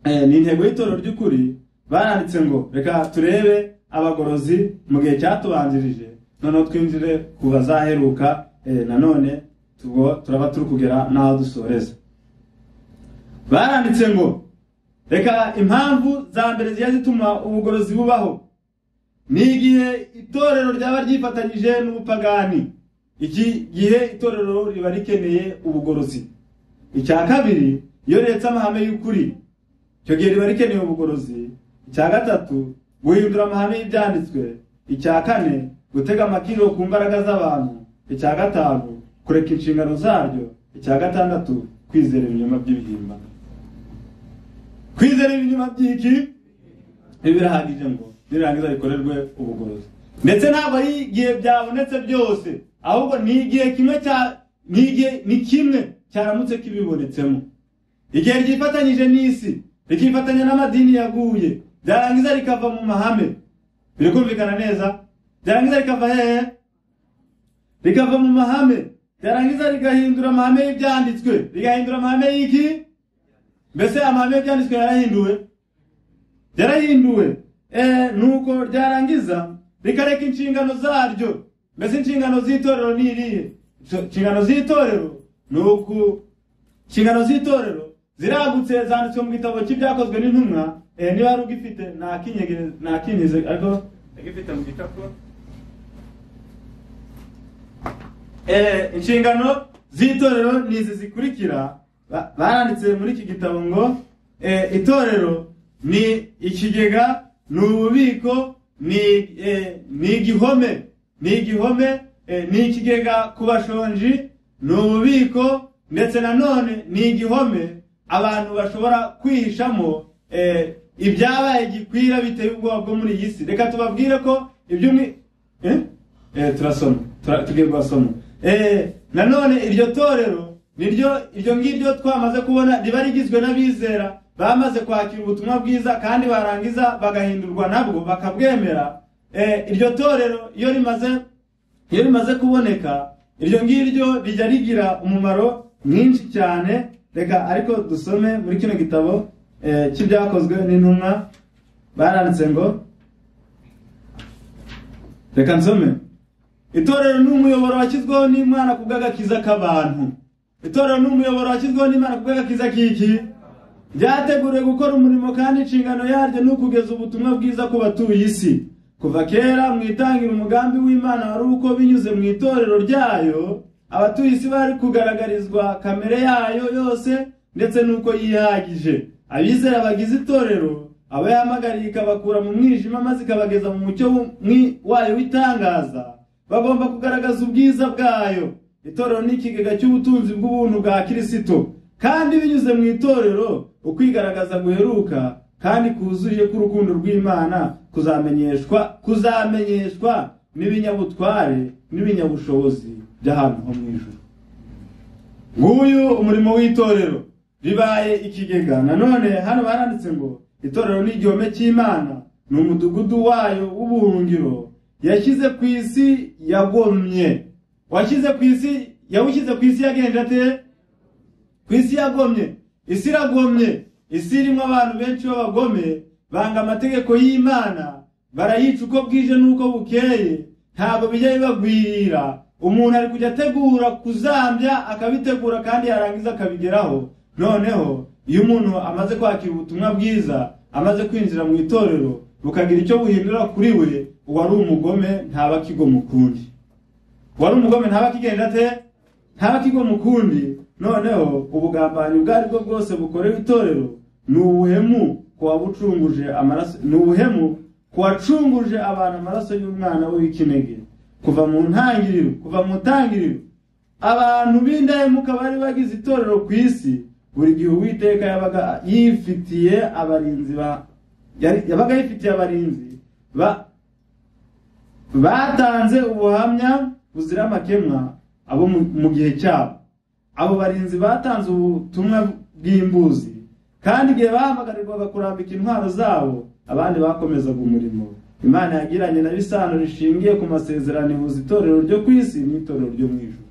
Speaker 2: ni intego y'itorero ry'ukuri, baranditse ngo reka turebe abagorozi mu gihe cyatubanjirije, noneho twinjire ku bazaheruka, nanone turaba turi kugera n'aho dusoreza. Baranditse ngo reka impamvu za mbere zigiye zituma ubugorozi bubaho ni igihe itorero ryaba ryifatanyije n'ubupagani. Iki gihe itorero riba rikeneye ubugorozi. Icya kabiri, iyo riretse amahame y'ukuri, icyo gihe riba rikeneye ubugorozi. Icya gatatu, guhindura amahame y'ibyanditswe. Icya kane, gutega amakiriro ku mbaraga z'abantu. Icya gatanu, kureka inshingano zaryo. Icya gatandatu, kwizera ibinyoma by'ibihimbano. Kwizera ibinyoma by'iki? Ibi birahagije ngo nirangiza bikorerwe ubugorozi. Ndetse ntabwo ari igihe byabonetse byose, ahubwo ni igihe kimwe cya ni kimwe cyaramutse kibibonetsemo. Igihe ryifatanyije n'isi, rikifatanya n'amadini yaguye, byarangiza rikava mu mahame. Birikumvikana neza? Byarangiza rikava hehe? Rikava mu mahame. Byarangiza rigahindura amahame y'ibyanditswe. Rigahindura amahame y'iki? Mbese amahame y'ibyanditswe yarahinduwe? Yarahinduwe. Nuko ryarangiza rikareka inshingano zaryo. Mbese inshingano z'itorero ni irihe? Inshingano z'itorero ni uku. Inshingano z'itorero ziragutse, zanditswe mu gitabo cy'ibyakozwe n'intumwa. Niba ari ugifite nakinyeze, ariko agifite mu gikapu. Inshingano z'itorero ni izi zikurikira. Baranditse muri iki gitabo ngo itorero ni ikigega, ni ububiko, ni igihome, ni igihome, ni ikigega ku bashonji, ni ububiko, ndetse nanone ni igihome abantu bashobora kwihishamo ibyabaye gikwira biteye ubwoba bwo muri iyi si. Reka tubabwire ko ibyo turasoma, tugiye kubasoma. Nanone iryo torero niryo iryo ngiryo twamaze kubona riba rigizwe n'abizera bamaze kwakira ubutumwa bwiza kandi barangiza bagahindurwa nabwo bakabwemera. Iryo torero iyo rimaze kuboneka, iryo ngiryo rijya rigira umumaro mwinshi cyane. Reka ariko dusome muri kino gitabo cy'ibyakozwe n'intumwa. Baranditse ngo, reka nsome. Itorero ni umuyoboro washyizweho n'Imana ku bw'agakiza k'abantu. Itorero ni umuyoboro washyizweho n'Imana ku bw'agakiza k'iki? Ryateguriwe gukora umurimo kandi inshingano yaryo ni ukugeza ubutumwa bwiza ku batuye isi. Kuva kera mu itangira umugambi w'Imana wari uko binyuze mu itorero ryayo abatuye isi bari kugaragarizwa kamere yayo yose ndetse n'uko yihagije. Abizera bagize itorero abo yahamagariye ikabakura mu mwijima maze ikabageza mu mucyo wayo w'itangaza, bagomba kugaragaza ubwiza bwayo. Itorero ni ikigega cy'ubutunzi bw'ubuntu bwa Kristo, kandi binyuze mu itorero ukwigaragaza guheruka kandi kuzuye k'urukundo rw'Imana kuzamenyeshwa n'ibinyabutware n'ibinyabushobozi by'ahantu ho mu ijuru. Nguyu umurimo w'itorero, ribaye ikigega. Nanone hano baranditse ngo itorero ni igihome cy'Imana, ni umudugudu wayo w'ubuhungiro yashyize ku isi yagomye. Washyize ku isi, yawushyize ku isi yagenje ate? Ku isi yagomye. Isi iragomye, isi irimo abantu benshi b'abagome, banga amategeko y'Imana, barayica uko bwije n'uko bukeye, ntabwo bijya bibagwirira. Umuntu ari kujya ategura kuzambya, akabitegura kandi yarangiza akabigeraho. Noneho iyo umuntu amaze kwakira ubutumwa bwiza, amaze kwinjira mu itorero, bukagira icyo buhindura kuri we, uwari umugome ntaba akigoma ukundi. Uwari umugome ntaba akigenda ate? Ntaba akigoma ukundi. Noneho ubugambanyi ubwo ari bwo bwose bukorewe itorero ni ubuhemu ku wabucunguje amaraso, ni ubuhemu ku wacunguje abantu amaraso y'umwana we w'ikinege. Kuva mu ntangiriro abantu b'indahemuka bari bagize itorero ku isi. Buri gihe Uwiteka yabaga yifitiye abarinzi batanze ubuhamya buzira amakemwa abo mu gihe cyabo. Abo barinzi batanze ubutumwa bw'imbuzi, kandi igihe bahamagarirwaga kurambika intwaro zabo, abandi bakomezaga umurimo. Imana yagiranye na bisano rishingiye ku masezerano ihuza itorero ryo ku isi n'itorero ryo mu ijuru.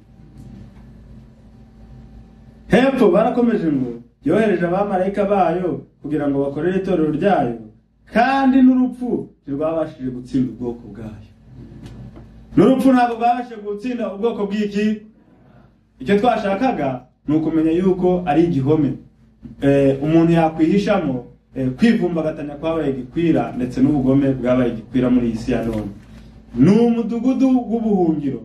Speaker 2: Hepfo barakomeje ngo yohereje abamarayika bayo kugira ngo bakorere itorero ryayo, kandi n'urupfu ntirwabashije gutsinda ubwoko bwayo. N'urupfu ntabwo rwabashije gutsinda ubwoko bw'iki? Icyo twashakaga ni ukumenya yuko ari igihome umuntu yakwihishamo kwivumbagatanya kwabaye gikwira ndetse n'ubugome bwabaye gikwira muri iyi si ya none. Ni umudugudu w'ubuhungiro,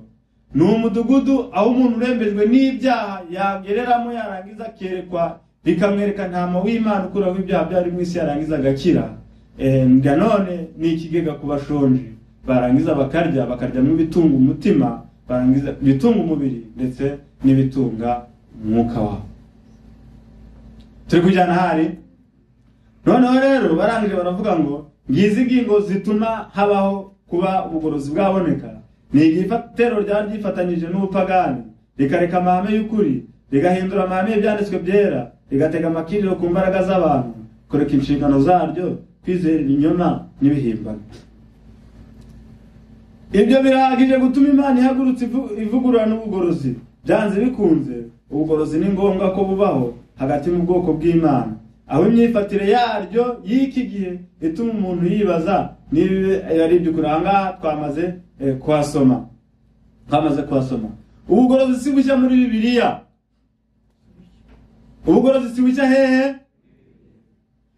Speaker 2: ni umudugudu aho umuntu urembejwe n'ibyaha yagereramo, yarangiza akerekwa, rikamwereka ntama w'Imana ukuraho ibyaha byari mu isi, yarangiza agakira. Nanone ni ikigega ku bashonji Barangiza bakarya, bakaryamo ibitunga umutima, barangiza ibitunga umubiri ndetse n'ibitunga umwuka wabo. Turi kujyana hari. Noneho rero barangije baravuga ngo ngizi ngingo zituma habaho kuba ubugorozi bwaboneka. Ni igifatero ryari ryifatanyije n'ubupagani, rikareka amahame y'ukuri, rigahindura amahame y'ibyanditswe byera, rigatega amakiriro ku mbaraga z'abantu, kureka inshingano zaryo, kwizera ibinyoma n'ibihimbano. Ibyo birahagije gutuma Imana ihagurutse ivugurura n'ubugorozi. Byanze bikunze ubugorozi ni ngombwa ko bubaho hagati mu bwoko bw'Imana, aho imyifatire yaryo y'iki gihe ituma umuntu yibaza niba ari iby'ukuri. Aha ngaha twamaze kuhasoma, twamaze kuhasoma. Ubugorozi si bushya muri Bibiliya. Ubugorozi si bushya hehe?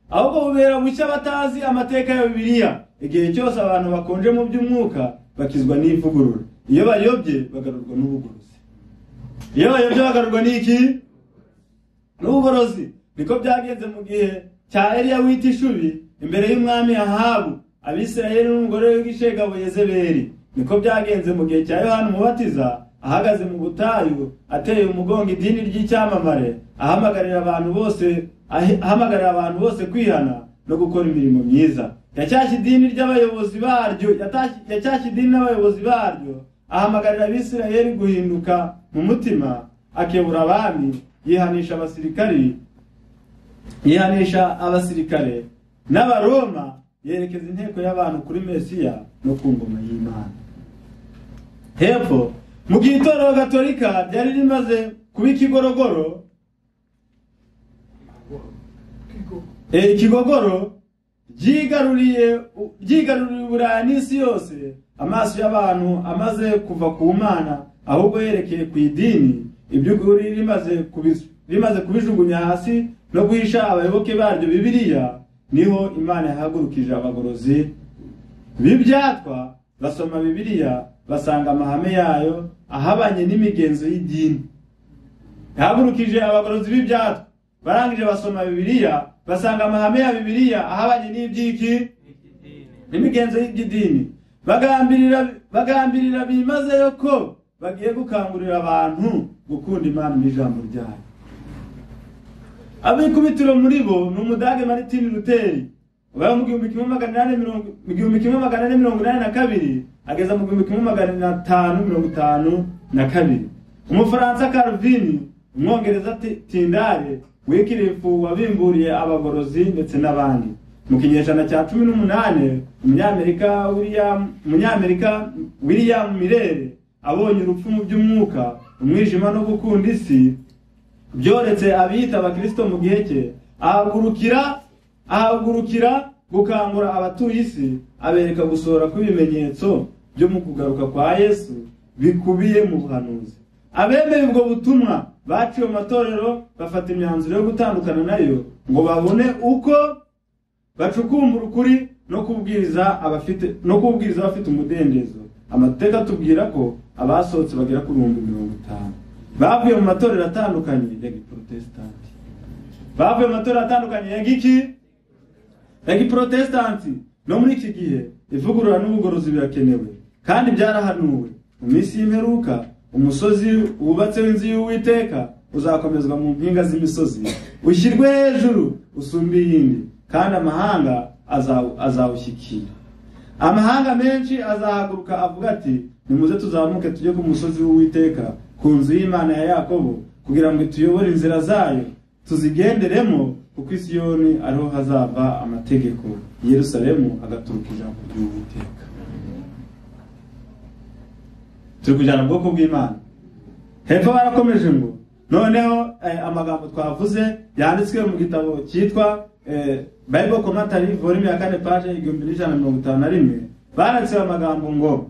Speaker 2: Ahubwo bubera bushya batazi amateka ya Bibiliya. Igihe cyose abantu bakonje mu by'umwuka bakizwa n'ivugurura. Iyo bayobye bagarurwa n'ubugorozi. Iyo bayobye bagarurwa n'iki? N'ubugorozi. Niko byagenze mu gihe cya Eliya wita Ishubi imbere y'umwami Ahabu, Abisirayeli n'umugore w'igishegabo Yezebeli. Niko byagenze mu gihe cya Yohana Umubatiza ahagaze mu butayu ateye umugongo idini ry'icyamamare, ahamagarira abantu bose kwihana no gukora imirimo myiza. Yacyashye idini ry'abayobozi baryo, yacyashye idini n'abayobozi baryo, ahamagarira Abisirayeli guhinduka mu mutima, akebura abami, yihanisha abasirikare n'Abaroma, yerekeza inteko y'abantu kuri Mesiya no ku ngoma y'Imana. Hepfo mu gihe itorero Gatolika ryari rimaze kuba ikigorogoro, ikigogoro ryigaruriye Uburayi n'isi yose, amaso y'abantu amaze kuva ku Mana ahubwo yerekeye ku idini, iby'ukuri rimaze kubijugunya hasi no guhisha abayoboke baryo Bibiliya, niho Imana yahagurukije abagorozi b'ibyatwa basoma Bibiliya basanga amahame yayo ahabanye n'imigenzo y'idini. Yahagurukije abagorozi b'ibyatwa, barangije basoma Bibiliya basanga amahame ya Bibiliya ahabanye n'ibyiki n'imigenzo y'idini. Bagambirira bimazeyo ko bagiye gukangurira abantu gukunda Imana n'ijambo ryayo. Abikubitiro muri bo ni umudage Martin Luther ubaye mu 1482 ageza mu 1552, Umufaransa Calvin, Umwongereza Tyndale, Wycliffe wabimburiye abagorozi ndetse n'abandi. Mu kinyejana cya 18 Umunyamerika William Miller abonye urupfu mu by'umwuka, umwijima no gukunda isi byoretse abiyita abakristo mu gihe cye, ahagurukira gukangura abatuye isi, abereka gusohora kw'ibimenyetso byo mu kugaruka kwa Yesu bikubiye mu buhanuzi. Abemeye ubwo butumwa baciye mu matorero bafata imyanzuro yo gutandukana nayo ngo babone uko bacukumbura ukuri no kubwiriza abafite umudendezo. Amateka atubwira ko abasohotse bagera ku 50,000 bavuye mu matorero atandukanye ya Giprotestanti. Bavuye mu matorero atandukanye ya giki? Ya Giprotestanti. No muri iki gihe ivugurura n'ubugorozi birakenewe kandi byarahanuwe. Mu minsi y'imperuka umusozi wubatse w'inzu y'Uwiteka uzakomezwa mu mpinga z'imisozi, ushyirwe hejuru usumbe iyindi, kandi amahanga azawushyikira. Amahanga menshi azahaguruka avuga ati nimuze tuzamuke tujye ku musozi w'Uwiteka, ku nzu y'Imana ya Yakobo, kugira ngo tuyobore inzira zayo tuzigenderemo, kuko i Siyoni ariho hazava amategeko, Yerusalemu agaturuka ijambo ry'Uwiteka. Turi kujyana ubwoko bw'Imana. Hepfo barakomeje ngo noneho amagambo twavuze yanditswe mu gitabo cyitwa Bible Commentary volume ya 4 page 1151, banditse amagambo ngo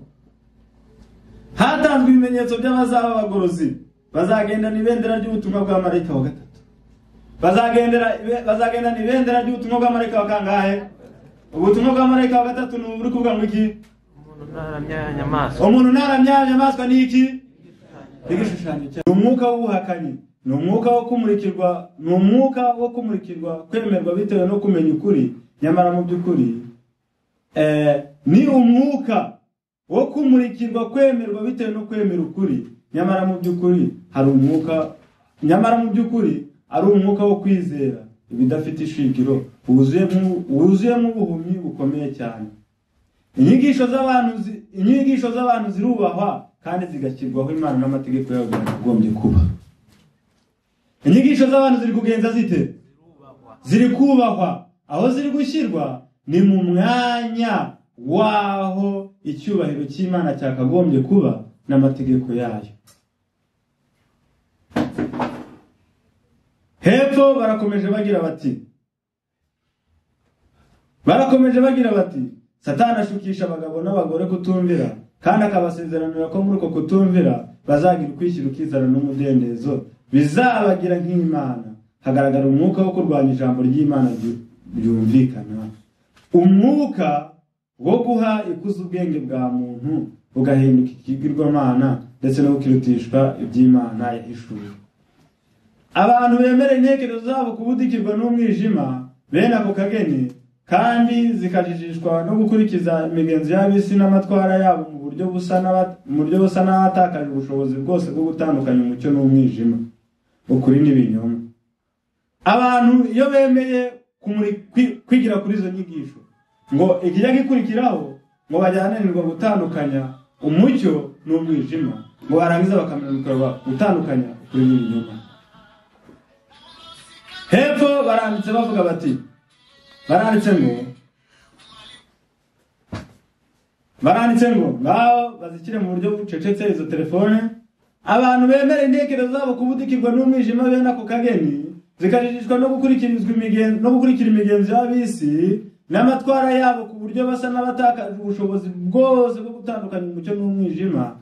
Speaker 2: hatanzwe ibimenyetso by'abazaba abagorozi bazagendana ibendera ry'ubutumwa bwa marayika wa gatatu. Bazagendana ibendera ry'ubutumwa bwa marayika wa kangahe? Ubutumwa bwa marayika wa gatatu ni uri kuvuga ngo iki? Umuntu ntaramya inyamaswa ni iki? Igishushanyo cyayo. Ni umwuka w'ubuhakanyi, ni umwuka wo kumurikirwa, ni umwuka wo kumurikirwa kwemerwa bitewe no kumenya ukuri, nyamara mu by'ukuri ni umwuka wo kumurikirwa kwemerwa bitewe no kwemera ukuri, nyamara mu by'ukuri hari umwuka, nyamara mu by'ukuri ari umwuka wo kwizera ibidafite ishingiro, wuzuyemo ubuhumyi bukomeye cyane. Inyigisho z'abantu zirubahwa kandi zigashyirwaho Imana n'amategeko yayo byakagombye kuba. Inyigisho z'abantu ziri kugenza zite? Ziri kubahwa. Aho ziri gushyirwa ni mu mwanya waho icyubahiro cy'Imana cyakagombye kuba n'amategeko yayo. Hepfo barakomeje bagira bati Satani ashukisha abagabo n'abagore kutumvira, kandi akabasezeranira ko muri uko kutumvira bazagira ukwishyira ukizana n'umudendezo bizabagira nk'Imana. Hagaragara umwuka wo kurwanya ijambo ry'Imana ryumvikana, umwuka wo guha ikuzo ubwenge bwa muntu bugahinduka ikigirwamana ndetse no gukirutishwa iby'Imana yahishuye. Abantu bemera intekerezo zabo kubudikirwa n'umwijima bene ako kageni, kandi zikajijishwa no gukurikiza imigenzo y'ab'isi n'amatwara yabo mu buryo busa n'abatakaje ubushobozi bwose bwo gutandukanya umucyo n'umwijima, ukuri n'ibinyoma. Abantu iyo bemeye kwigira kuri izo nyigisho ngo ikijya gikurikiraho, ngo bajyananirwa gutandukanya umucyo n'umwijima, ngo barangiza bakamenyerwa gutandukanya ukuri n'ibinyoma. Hepfo baranditse bavuga bati, baranditse ngo ngaho bazikire mu buryo bucecetse izo telefone. Abantu bemera intekerezo zabo kubudikirwa n'umwijima bene ako kageni, zikajijishwa no gukurikira imigenzo y'ab'isi n'amatwara yabo ku buryo basa n'abatakaje ubushobozi bwose bwo gutandukanya umucyo n'umwijima,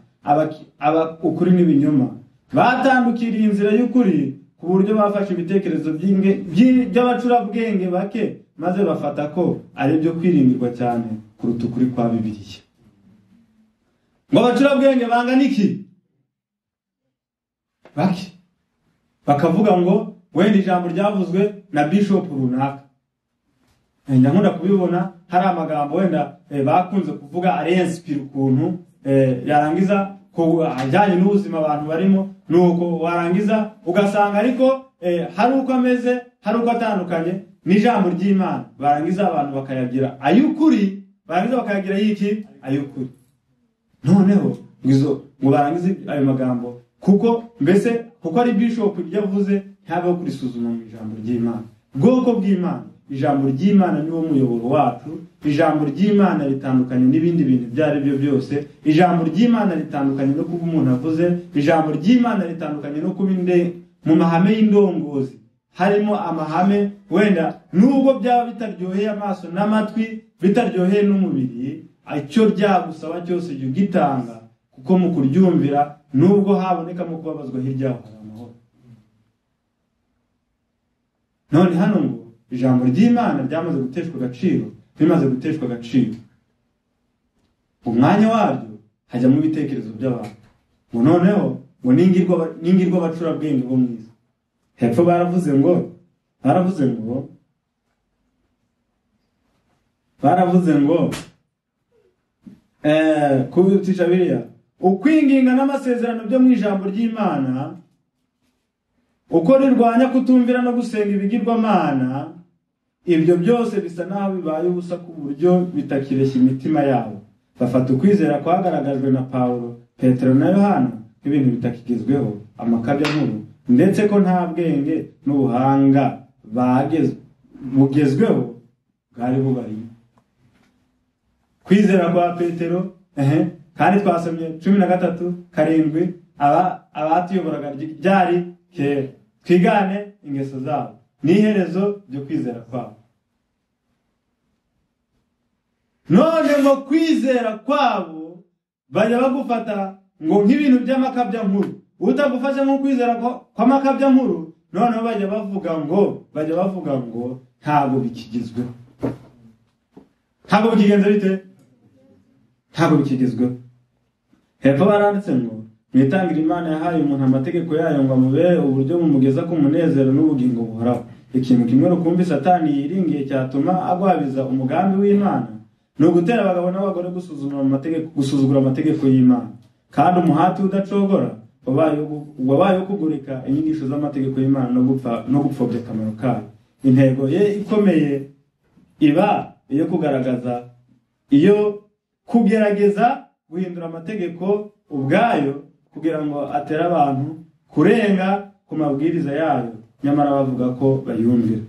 Speaker 2: ukuri n'ibinyoma. Batandukiriye inzira y'ukuri ku buryo bafashe ibitekerezo by'abacurabwenge bake, maze bafata ko ari byo kwiringirwa cyane kuruta ukuri kwa Bibiliya. Ngo abacurabwenge bangana iki? Bake. Bakavuga ngo wenda ijambo ryavuzwe na bishop runaka. Nkunda kubibona hari amagambo wenda bakunze kuvuga arenspira ukuntu yarangiza ko ajyanye n'ubuzima abantu barimo, nuko warangiza ugasanga ariko hari uko ameze, hari uko atandukanye n'ijambo ry'Imana. Barangiza abantu bakayagira ay'ukuri, barangiza bakayagira y'iki? Ay'ukuri. Noneho ngizo ngo barangize ayo magambo, kuko mbese kuko ari bishop yavuze ntabe kurisuzuma mu ijambo ry'Imana. Bwoko bw'Imana, ijambo ry'Imana niwo muyoboro wacu. Ijambo ry'Imana ritandukanye n'ibindi bintu ibyo ari byo byose. Ijambo ry'Imana ritandukanye no kuba umuntu avuze. Ijambo ry'Imana ritandukanye no kuba mu mahame y'indongozi. Harimo amahame wenda nubwo byaba bitaryoheye amaso n'amatwi, bitaryoheye n'umubiri, icyo ryagusaba cyose jya ugitanga, kuko mu kuryumvira nubwo habonekamo kubabazwa hirya yaho hari amahoro. None hano ngo ijambo ry'Imana ryamaze guteshwa agaciro, rimaze guteshwa agaciro, umwanya waryo hajyamo ibitekerezo by'abantu. Ngo noneho ngo ningirwa abacurabwenge bo mwiza. Hepfo baravuze ngo kubitisha biriya ukwinginga n'amasezerano byo mu ijambo ry'Imana, uko rirwanya kutumvira no gusenga ibigirwamana, ibyo byose bisa naho bibaye ubusa ku buryo bitakireshya imitima yabo. Bafata ukwizera kwagaragajwe na Paulo, Petero na Yohana nk'ibintu bitakigezweho, amakabya nkuru, ndetse ko nta bwenge n'ubuhanga bugezweho bwari bubarimo. Kwizera kwa Petero, kandi twasomye 13:7, abatuyoboraga ryari kera, twigane ingeso zabo n'iherezo ryo kwizera kwabo. None ngo kwizera kwabo bajya bagufata ngo nk'ibintu by'amakabya nkuru. Utagufasha nko kwizera kw'amakabya nkuru, noneho bajya bavuga ngo ntabwo bikigezweho. Ntabwo bikigenze bite? Ntabwo bikigezweho. Hepfo baranditse ngo mwitangira Imana yahaye umuntu amategeko yayo ngo amubere uburyo bumugeza ku munezero n'ubugingo buhoraho. Ikintu kimwe rukumbi Satani yiringiye cyatuma agwabiza umugambi w'Imana Ni ugutera abagabo n'abagore gusuzugura amategeko y'Imana. Kandi umuhati udacogora wabaye wo kugurika inyigisho z'amategeko y'Imana no gupfobya akamaro kayo. Intego ye ikomeye iba iyo kugaragaza, iyo kugerageza guhindura amategeko ubwayo kugira ngo atere abantu kurenga ku mabwiriza yayo, nyamara bavuga ko bayumvira.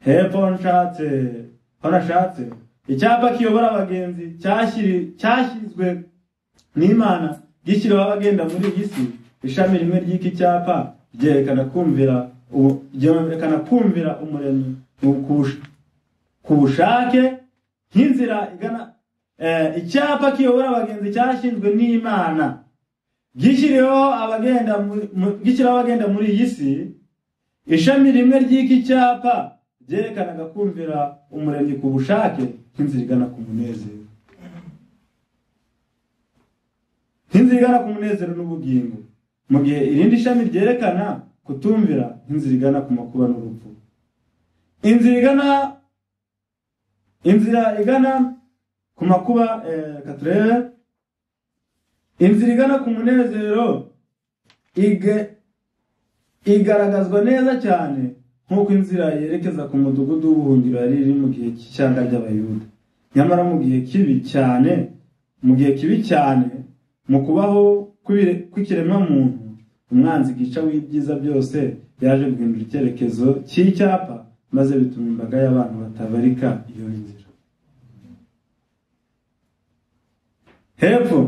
Speaker 2: Hepfo nashatse icyapa kiyobora abagenzi cyashyizwe n'Imana gishyiriweho abagenda muri iyi si. Ishami rimwe ry'iki cyapa ryerekana kumvira Umuremyi ku bushake nk'inzira igana. Icyapa kiyobora abagenzi cyashinzwe n'Imana gishyiriweho abagenda muri iyi si. Ishami rimwe ry'iki cyapa ryerekanaga kumvira Umuremyi ku bushake nk'inzira igana ku munezero, nk'inzira igana ku munezero n'ubugingo, mu gihe irindi shami ryerekana kutumvira nk'inzira igana ku makuba n'urupfu. Inzira igana ku makuba, katurebe inzira igana ku munezero igaragazwa neza cyane nk'uko inzira yerekeza ku mudugudu w'ubuhungiro yari iri mu gihe cy'ishyanga ry'Abayuda. Nyamara mu gihe kibi cyane mu kubaho kw'ikiremwa muntu, umwanzi gica w'ibyiza byose yaje guhindura icyerekezo cy'icyapa, maze bituma imbaga y'abantu batabarika iyo nzira. Hepfo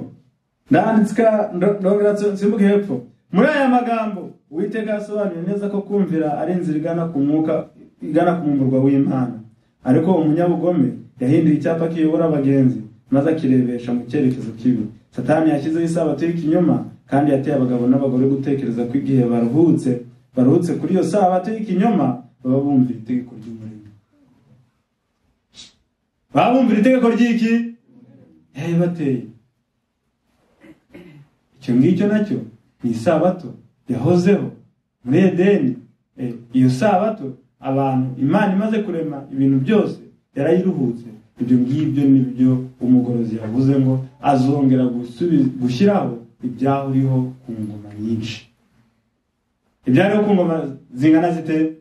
Speaker 2: ndanditsika ndongera nsimbuke hepfo. Muri aya magambo Uwiteka yasobanuye neza ko kumvira ari inzira igana ku mwuka, igana ku murwa w'Imana. Ariko umunyabugome yahinduye icyapa kiyobora abagenzi maze akirebesha mu cyerekezo kibi. Satani yashyizeho isabato y'ikinyoma kandi yateye abagabo n'abagore gutekereza ko igihe baruhutse kuri iyo sabato y'ikinyoma baba bumvira itegeko ry'Umuremyi. Baba bumvira itegeko ry'iki? Yayibateye. Icyo ngicyo nacyo ni isabato yahozeho muri Edeni. Iyo sabato abantu Imana imaze kurema ibintu byose yarayiruhutse. Ibyo ngibyo nibyo umugorozi yavuze ngo azongera gushyiraho ibyahuriho ku ngoma nyinshi. Ibyariho ku ngoma zingana zite?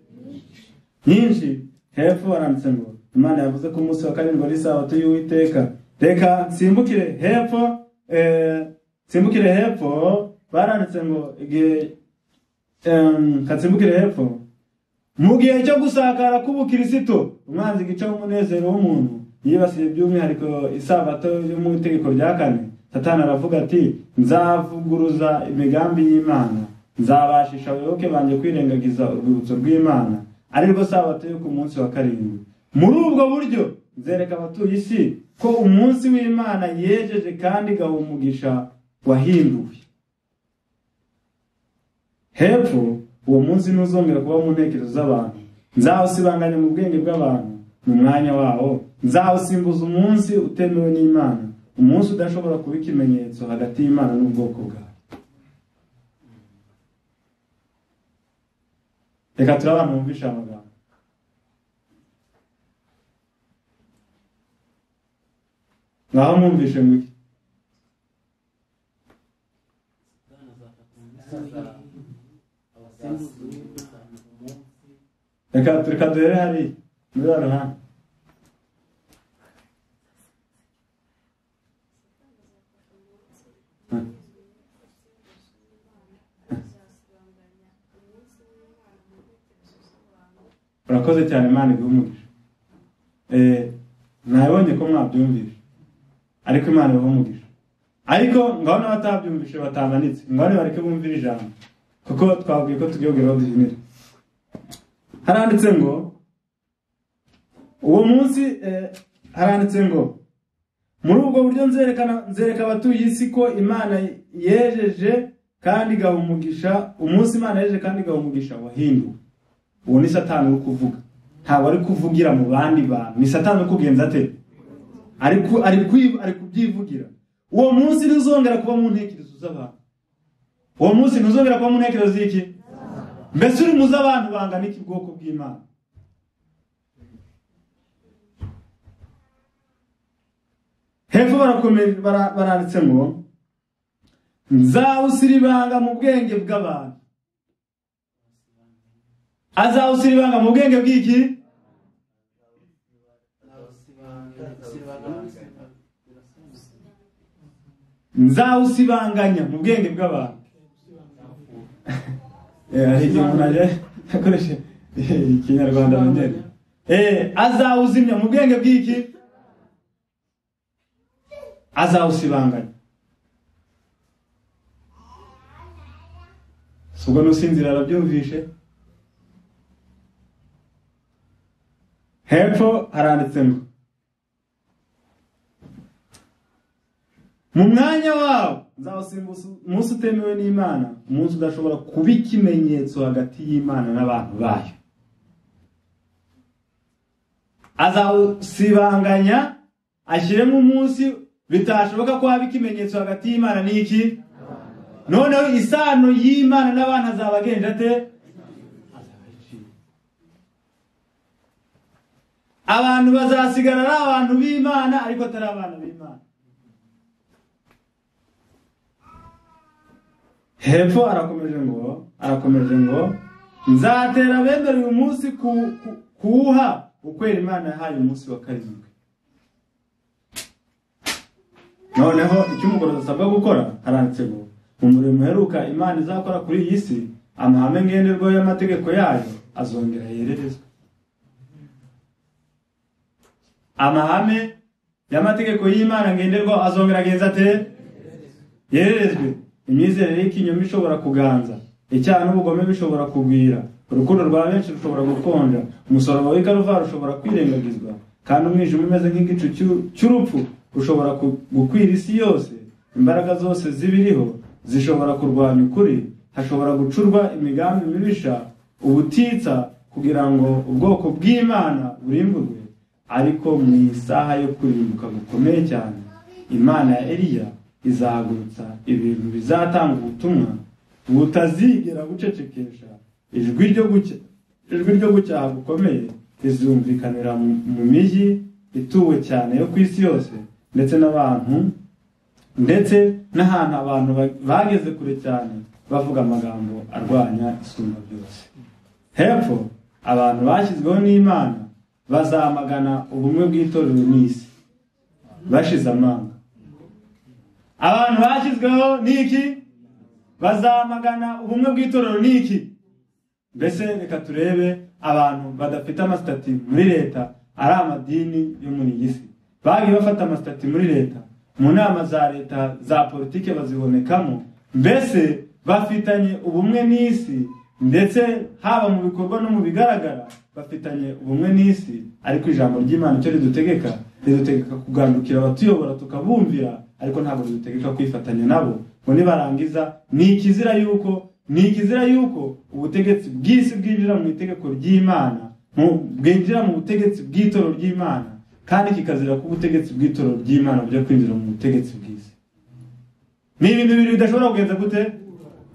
Speaker 2: Nyinshi. Hepfo baranditse ngo Imana yavuze ko umunsi wa karindwi ari isabato y'Uwiteka. Reka nsimbukire hepfo, nsimbukire hepfo. Baranditse ngo igihe katsimbukire hepfo, mu gihe cyo gusakara k'ubukirisito, umwanzi gica w'umunezero w'umuntu yibasiye by'umwihariko isabato yo mu itegeko rya kane. Satani aravuga ati nzavuguruza imigambi y'Imana, nzabashisha abayoboke banjye kwirengagiza urwibutso rw'Imana, ari rwo sabato yo ku munsi wa karindwi. Muri ubwo buryo nzereka abatuye isi ko umunsi w'Imana yejeje kandi igaha umugisha wahinduwe. Hepfo uwo munsi ntuzongera kuba mu ntekerezo z'abantu, nzawusibanganya mu bwenge bw'abantu mu mwanya wawo, nzawusimbuza umunsi utemewe n'Imana, umunsi udashobora kuba ikimenyetso hagati y'Imana n'ubwoko bwawe. Reka turi abantu bumvisha amagambo. Ngaho mwumvishe ngo iki? Reka duhere hariya muri wa ruhande. Urakoze cyane, Imana iguhe umugisha. Nabonye ko mwabyumvishe, ariko Imana ibahe umugisha. Ariko ngaho n'abatabyumvishe batamanitse, ngaho bareke bumvire ijambo, kuko twabwiye ko tugiye kugera aho duhinira. Haranditse ngo uwo munsi, haranditse ngo muri ubwo buryo nzereka abatuye isi ko Imana yejeje kandi igaha umugisha, umunsi Imana yejeje kandi igaha umugisha wahinduwe. Uwo ni Satani uri kuvuga, ntabwo ari kuvugira mu bandi bantu, ni Satani uri kugenza ate? Ari kubyivugira. Uwo munsi ntuzongera kuba mu ntekerezo z'abantu. Uwo munsi ntuzongera kuba mu ntekerezo z'iki? Mbese uri muzi abantu bangana iki bwoko bw'Imana? Hepfo barakomeje baranditse ngo nzawusiribanga mu bwenge bw'abantu. Azawusiribanga mu bwenge bw'iki? Nzawusibanganya mu bwenge bw'abantu. Hari igihe umuntu ajya akoresha ikinyarwanda menyere. Azawuzimya mu bwenge bw'iki? Azawusibanganya. Ubwo nusinzira arabyumvishe. Hepfo haranditse ngo mu mwanya wawo nzawusimbuza umunsi utemewe n'Imana, umunsi udashobora kuba ikimenyetso hagati y'Imana n'abantu bayo. Azawusibanganya ashyiremo umunsi bitashoboka ko haba ikimenyetso hagati y'Imana n'iki? Noneho isano y'Imana n'abantu azaba agenje ate? Abantu bazasigara ari abantu b'Imana ariko atari abana b'Imana. Hepfo arakomeje ngo nzatera abemera uyu munsi kuwuha ukwera Imana yahaye umunsi wa karindwi. Noneho icyo umugorozi asabwa gukora, haranditse ngo mu murimo uheruka Imana izakora kuri iyi si, amahame ngenderwaho y'amategeko yayo azongera yererezwe. Amahame y'amategeko y'Imana ngenderwaho azongera agenza ate? Yererezwe. Imyizerere y'ikinyoma ishobora kuganza, icyaha n'ubugome bishobora kugwira, urukundo rwa benshi rushobora gukonja, umusaraba w'Ikaruvari ushobora kwirengagizwa, kandi umwijima umeze nk'igicu cy'urupfu ushobora gukwira isi yose. Imbaraga zose zibiriho zishobora kurwanya ukuri, hashobora gucurwa imigambi mibisha ubutitsa kugira ngo ubwoko bw'Imana burimburwe. Ariko mu isaha yo kurimbuka gukomeye cyane, Imana ya Eliya izahagurutsa ibintu bizatanga ubutumwa butazigera gucecekesha ijwi ryo gucyaha gukomeye rizumvikanira mu mijyi ituwe cyane yo ku isi yose, ndetse n'abantu ndetse n'ahantu abantu bageze kure cyane bavuga amagambo arwanya isumba byose. Hepfo abantu bashyizweho n'Imana bazamagana ubumwe bw'itorero n'isi bashize amanga. Abantu bashyizweho n'iki? Bazamagana ubumwe bw'itorero n'iki? Mbese reka turebe abantu badafite amasitati muri leta ari amadini yo muri iyi si. Bagiye bafata amasitati muri leta, mu nama za leta za politike bazibonekamo, mbese bafitanye ubumwe n'isi, ndetse haba mu bikorwa no mu bigaragara bafitanye ubumwe n'isi. Ariko ijambo ry'Imana icyo ridutegeka, ridutegeka kugandukira abatuyobora tukabumvira, ariko ntabwo ridutegeka kwifatanya nabo ngo nibarangiza. Ni ikizira yuko ubutegetsi bw'isi bwinjira mu itegeko ry'Imana, bwinjira mu butegetsi bw'itorero ry'Imana, kandi kikazira ko ubutegetsi bw'itorero ry'Imana bujya kwinjira mu butegetsi bw'isi. Ni ibintu bibiri bidashobora kugenza gute?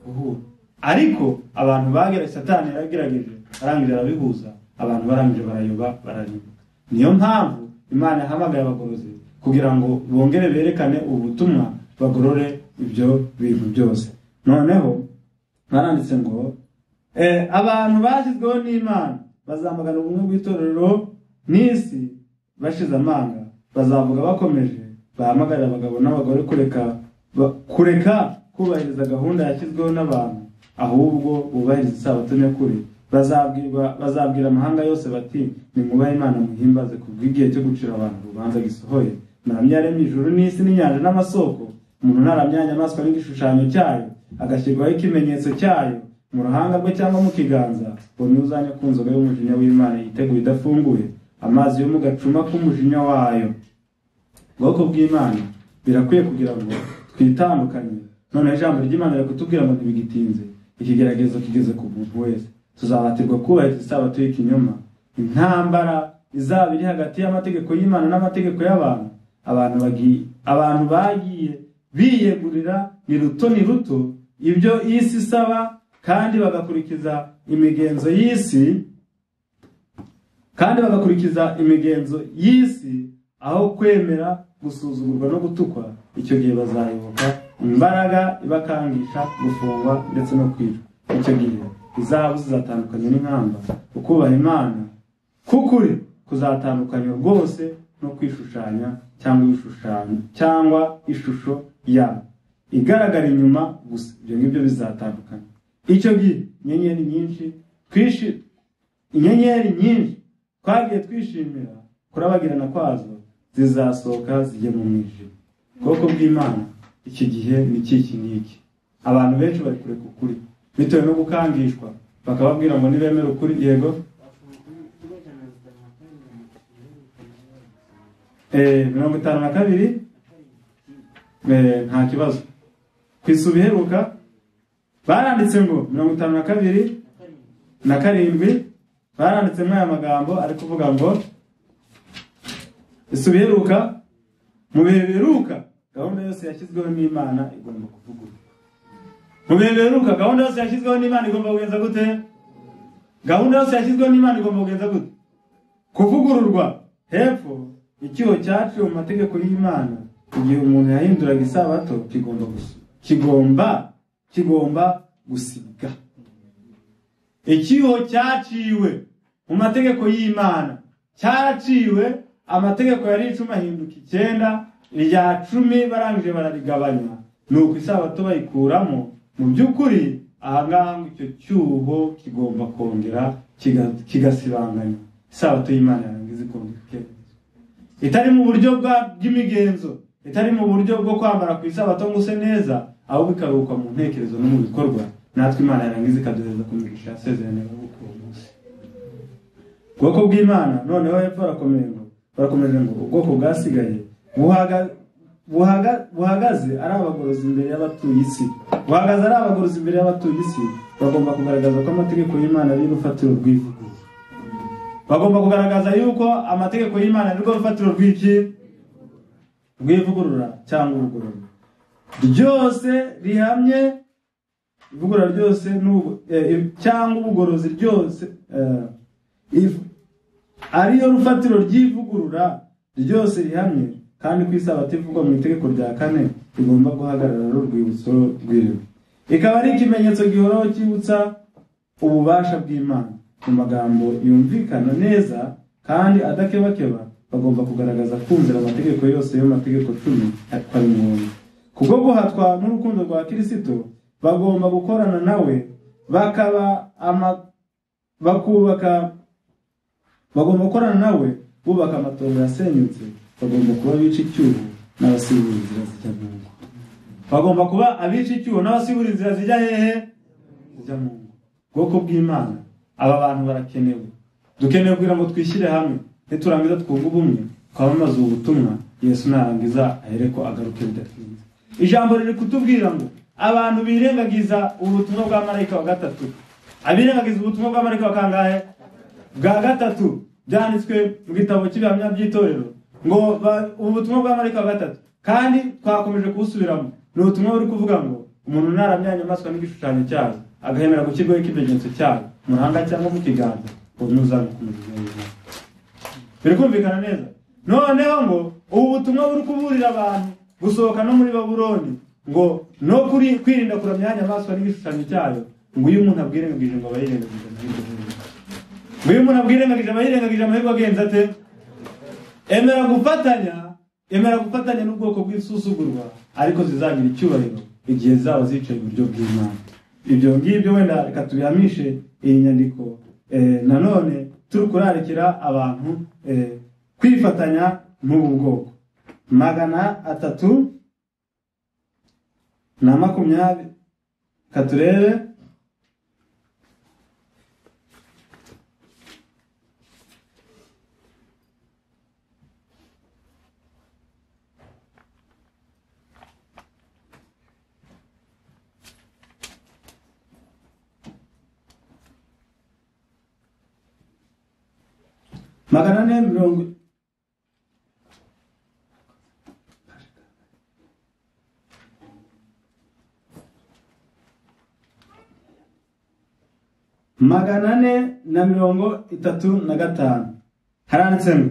Speaker 2: Guhura. Ariko abantu bagera Satani yaragerageje arangije arabihuza, abantu barangije barayoba bararimbuka. Niyo mpamvu Imana yahamagaye abagorozi kugira ngo bongere berekane ubutumwa, bagorore ibyo bintu byose. Noneho baranditse ngo abantu bashyizweho n'Imana bazamagana ubumwe bw'itorero n'isi bashize amanga, bazavuga bakomeje, bahamagarira abagabo n'abagore kureka kubahiriza gahunda yashyizweho n'abantu, ahubwo bubahiriza isabato nyakuri. Bazabwira amahanga yose bati nimwubahe Imana muhimbaze kubw'igihe cyo gucira abantu urubanza gisohoye. Muramye yaremye ijuru n'isi n'inyanja n'amasoko, umuntu ntaramya inyamaswa n'igishushanyo cyayo, agashyirwaho ikimenyetso cyayo mu ruhanga rwe cyangwa mu kiganza, ngo niwe uzanya ku nzoga y'umujinya w'Imana yiteguye idafunguye, amazi yo mu gacuma k'umujinya wayo. Ubwoko bw'Imana birakwiye kugira ngo twitandukanye. Noneho ijambo ry'Imana riri kutubwira ngo ntibigitinze, ikigeragezo kigeze ku muntu wese. Tuzabatirwa kubahiriza isabato y'ikinyoma. Intambara izaba iri hagati y'amategeko y'Imana n'amategeko y'abantu. Abantu bagiye biyegurira ni ruto ibyo isi isaba, kandi bagakurikiza imigenzo y'isi, aho kwemera gusuzugurwa no gutukwa, icyo gihe bazayoboka imbaraga ibakangisha gufungwa ndetse no kwicwa. Icyo gihe izahabu zizatandukanywa n'inkamba, ukubaha Imana k'ukuri kuzatandukanywa rwose no kwishushanya cyangwa ibishushanyo cyangwa ishusho yabo igaragara inyuma gusa. Ibyo ngibyo bizatandukana. Icyo gihe inyenyeri nyinshi twagiye twishimira kurabagirana kwazo zizasohoka zijye mu mwijima. Ubwoko bw'Imana iki gihe ni iki ngiki. Abantu benshi bari kureka ukuri bitewe no gukangishwa, bakababwira ngo nibemere ukuri. Yego, 52 nta kibazo. Ku isubi iheruka baranditse ngo 52 na 7, baranditsemo aya magambo ari kuvuga ngo isubi iheruka, mu bihe biheruka gahunda yose yashyizweho n'Imana igomba kuvugururwa. Mu bihe biheruka gahunda yose yashyizweho n'Imana igomba kugenza gute? Gahunda yose yashyizweho n'Imana igomba kugenza gute? Kuvugururwa. Hepfo icyuho cyaciwe mu mategeko y'Imana igihe umuntu yahinduraga isabato kigomba gusiga. Icyuho cyaciwe mu mategeko y'Imana cyaciwe, amategeko yari 10 ahinduka 9, irya 10 barangije bararigabanya, nuko isabato bayikuramo. Mu by'ukuri ahangaha ngo icyo cyuho kigomba kongera kigasibanganya, isabato y'Imana yarangiza ikongera itari mu buryo bw'imigenzo, itari mu buryo bwo kwambara ku isabato ngo use neza, ahubwo ikaruhuka mu ntekerezo no mu bikorwa. Natwe Imana yarangiza ikaduhereza ku migisha yasezeranye uwo munsi. Ubwoko bw'Imana noneho hepfo barakomeje ngo ubwoko bwasigaye buhagaze ari abagorozi imbere y'abatuye isi, buhagaze ari abagorozi imbere y'abatuye isi, bagomba kugaragaza ko amategeko y'Imana ari urufatiro rw'ivugurura. Bagomba kugaragaza yuko amategeko y'Imana ari urufatiro rw'iki? Rw'ivugurura cyangwa ubugorozi ryose rihamye, ivugurura ryose cyangwa ubugorozi ryose ariyo rufatiro ry'ivugurura ryose rihamye, kandi ku isabato ivugwa mu itegeko rya 4 rigomba guhagarara urwibutso rw'irembo, ikaba ari ikimenyetso gihoraho cyibutsa ububasha bw'Imana. Mu magambo yumvikana neza kandi adakebakeba, bagomba kugaragaza kumvira amategeko yose y'amategeko 10 ari ngombwa. Kubwo guhatwa n'urukundo rwa Kristo, bagomba gukorana nawe bagomba gukorana nawe bubaka amatongo yasenyutse. Bagomba kuba abica icyuho n'abasibura inzira zijya mu ngo. Bagomba kuba abica icyuho n'abasibura inzira zijya hehe? Zijya mu ngo. Ubwoko bw'Imana, aba bantu barakenewe. Dukeneye kugira ngo twishyire hamwe, niturangiza twunge ubumwe, twamamaze ubu butumwa, Yesu narangiza ahereko agaruke bidatinze. Ijambo riri kutubwira ngo abantu birengagiza ubutumwa bwa marayika wa gatatu, abirengagiza ubutumwa bwa marayika wa kangahe? Bwa gatatu. Byanditswe mu gitabo cy'ibihamya by'itorero ngo ubutumwa bwa marayika wa gatatu, kandi twakomeje kubusubiramo. Ni ubutumwa buri kuvuga ngo umuntu naramya inyamaswa n'igishushanyo cyayo, agahemera gushyirwaho ikimenyetso cyayo mu ruhanga cyangwa mu kiganza, ngo nuzamukomeza. Biri kumvikana neza? Noneho ngo ubu butumwa buri kuburira abantu gusohoka no muri Babuloni, ngo no kuri kwirinda kuramya inyamaswa n'igishushanyo cyayo, ngo uyu muntu abwirengagije ngo abayirengagije amahirwe, ngo uyu muntu abwirengagije abayirengagije amahirwe agenza ate? Emera gufatanya n'ubwoko bw'isuzugurwa, ariko zizagira icyubahiro igihe zaba zicaye iburyo bw'Imana. Ibyo ngibyo wenda reka tubihamishe iyi nyandiko. Nanone turi kurarikira abantu kwifatanya n'ubu bwoko. 320 katurebe. 440 435 haranditsemo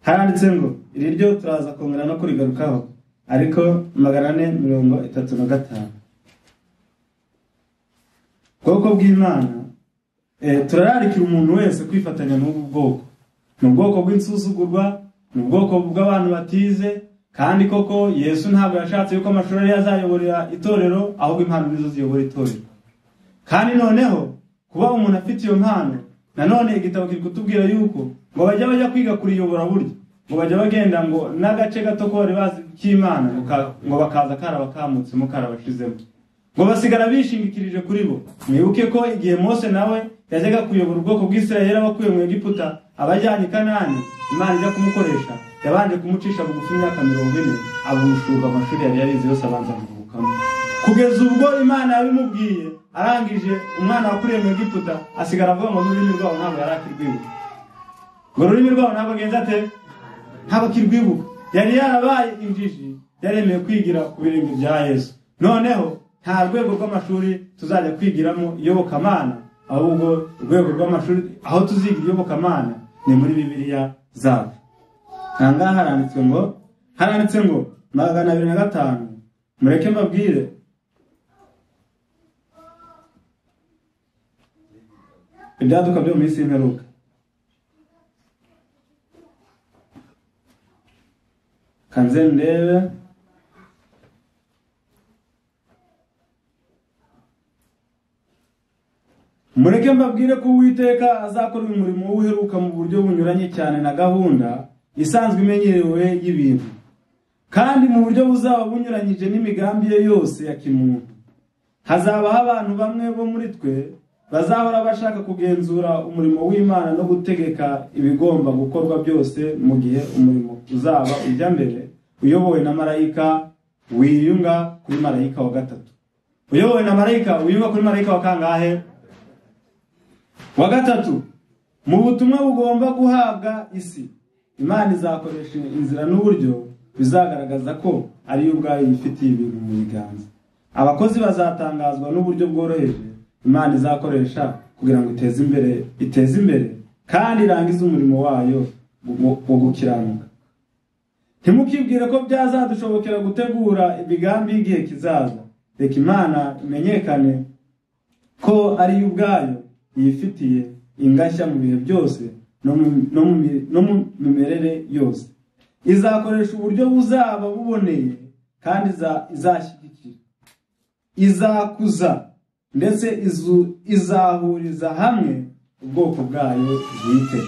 Speaker 2: Haranditse ngo iri ryo turaza kongera no kurigarukaho, ariko 435. Bwoko bw'Imana, turararikira umuntu wese kwifatanya n'ubu bwoko. Ni ubwoko bw'insuzugurwa, ni ubwoko bw'abantu batize, kandi koko Yesu ntabwo yashatse yuko amashuri azayoborera itorero, ahubwo impano nizo ziyobora itorero. Kandi noneho kuba umuntu afite iyo mpano, nanone igitabo kiri kutubwira yuko ngo bajya bajya kwiga kuriyobora burya, ngo bajya bagenda ngo n'agace gato ko bari bazi k'Imana ngo bakaza karabakamutsemo karabashizemo, ngo basigara bishingikirije kuri bo. Mwibuke ko igihe Mose nawe yajyaga kuyobora ubwoko bw'Isirayeli abakuye mu Egiputa abajyanye i Kanani, Imana ijya kumukoresha yabanje kumucisha bugufi imyaka 40, abumushuka amashuri yari yarize yose abanza kuvukamo, kugeza ubwo Imana yabimubwiye. Arangije umwana wakuriye mu Egiputa asigara avuga ngo n'ururimi rwabo ntabwo yari akirwibuka, ngo ururimi rwabo ntabwo agenza ate, ntabwo akirwibuka. Yari yarabaye injiji, yaremeye kwigira ku birenge bya Yesu. Noneho nta rwego rw'amashuri tuzajya kwigiramo iyobokamana, ahubwo urwego rw'amashuri aho tuzigira iyobokamana ni muri Bibiliya zacu. Ahangaha haranditse ngo 205, mureke mbabwire ibyaduka byo mu minsi y'imperuka. Kanze ndebe mureke mbabwire ko Uwiteka azakora umurimo w'uheruka mu buryo bunyuranye cyane na gahunda isanzwe imenyerewe y'ibintu, kandi mu buryo buzaba bunyuranyije n'imigambi ye yose ya kimuntu. Hazabaho abantu bamwe bo muri twe bazahora bashaka kugenzura umurimo w'Imana no gutegeka ibigomba gukorwa byose, mu gihe umurimo uzaba ujya mbere uyobowe na marayika wiyunga kuri marayika wa gatatu. Uyobowe na marayika wiyunga kuri marayika wa kangahe? Wa gatatu. Mu butumwa bugomba guhabwa isi, Imana izakoresha inzira n'uburyo bizagaragaza ko ari yo ubwayo yifitiye ibintu mu biganza. Abakozi bazatangazwa n'uburyo bworoheje Imana izakoresha kugira ngo iteze imbere kandi irangize umurimo wayo wo gukiranuka. Ntimukibwire ko byazadushobokera gutegura imigambi y'igihe kizaza. Reka Imana imenyekane ko ari yo ubwayo yifitiye ingashya mu bihe byose no mu mimerere yose. Izakoresha uburyo buzaba buboneye kandi izashyigikira, izakuza, ndetse izahuriza hamwe ubwoko bwayo bwite.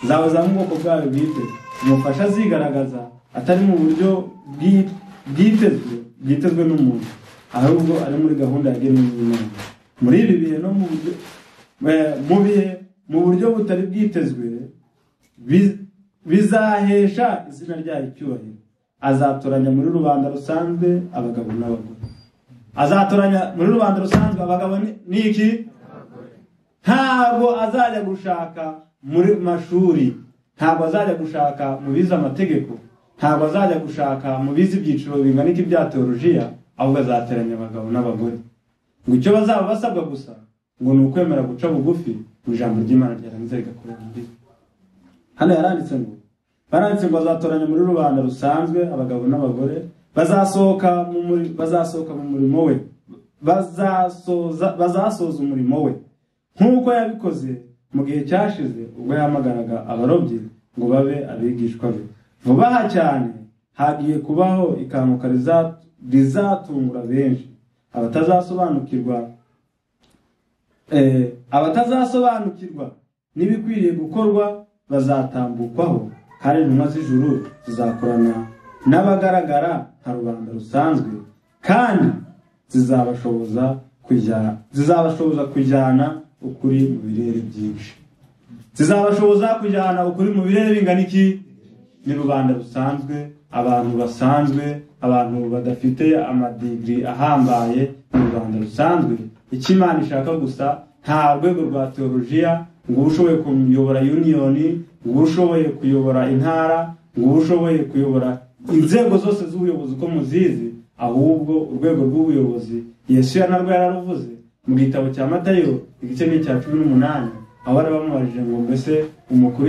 Speaker 2: Izahuza hamwe ubwoko bwayo bwite. Umufasha azigaragaza atari mu buryo bwitezwe n'umuntu, ahubwo ari muri gahunda yagenwe n'Imana. Muri ibi bihe no mu buryo butari bwitezwe, bizahesha izina ryayo icyubahiro. Azatoranya muri rubanda rusanzwe abagabo n'abagore. Azatoranya muri rubanda rusanzwe abagabo n'iki? Ntabwo azajya gushaka muri mashuri, ntabwo azajya gushaka mu bize amategeko, ntabwo azajya gushaka mu bize ibyiciro bingana iki bya teolojiya, ahubwo azateranya abagabo n'abagore. Ngo icyo bazaba basabwa gusa ngo ni ukwemera guca bugufi mu ijambo ry'Imana ryarangiza rigakorera muri. Hano yaranditse ngo baranditse ngo azatoranya muri rubanda rusanzwe abagabo n'abagore bazasohoka mu murimo we, bazasoza umurimo we nk'uko yabikoze mu gihe cyashize ubwo yahamagaraga abarobyi ngo babe abigishwa be. Vuba aha cyane hagiye kubaho ikanguka rizatungura benshi. Abatazasobanukirwa n'ibikwiriye gukorwa bazatambukwaho, kandi intumwa z'ijuru zizakorana n'abagaragara nka rubanda rusanzwe, kandi zizabashoboza kujyana ukuri mu birere byinshi. Zizabashoboza kujyana ukuri mu birere bingana iki? Ni rubanda rusanzwe, abantu basanzwe, abantu badafite amadigiri ahambaye, ni rubanda rusanzwe. Icyo Imana ishaka gusa nta rwego rwa teolojiya, ngo ushoboye kuyobora union, ngo ushoboye kuyobora intara, ngo ushoboye kuyobora inzego zose z'ubuyobozi uko muzizi, ahubwo urwego rw'ubuyobozi Yesu yanarwo yararuvuze mu gitabo cya Matayo igice ni cya 18, aho bari bamubajije ngo mbese umukuru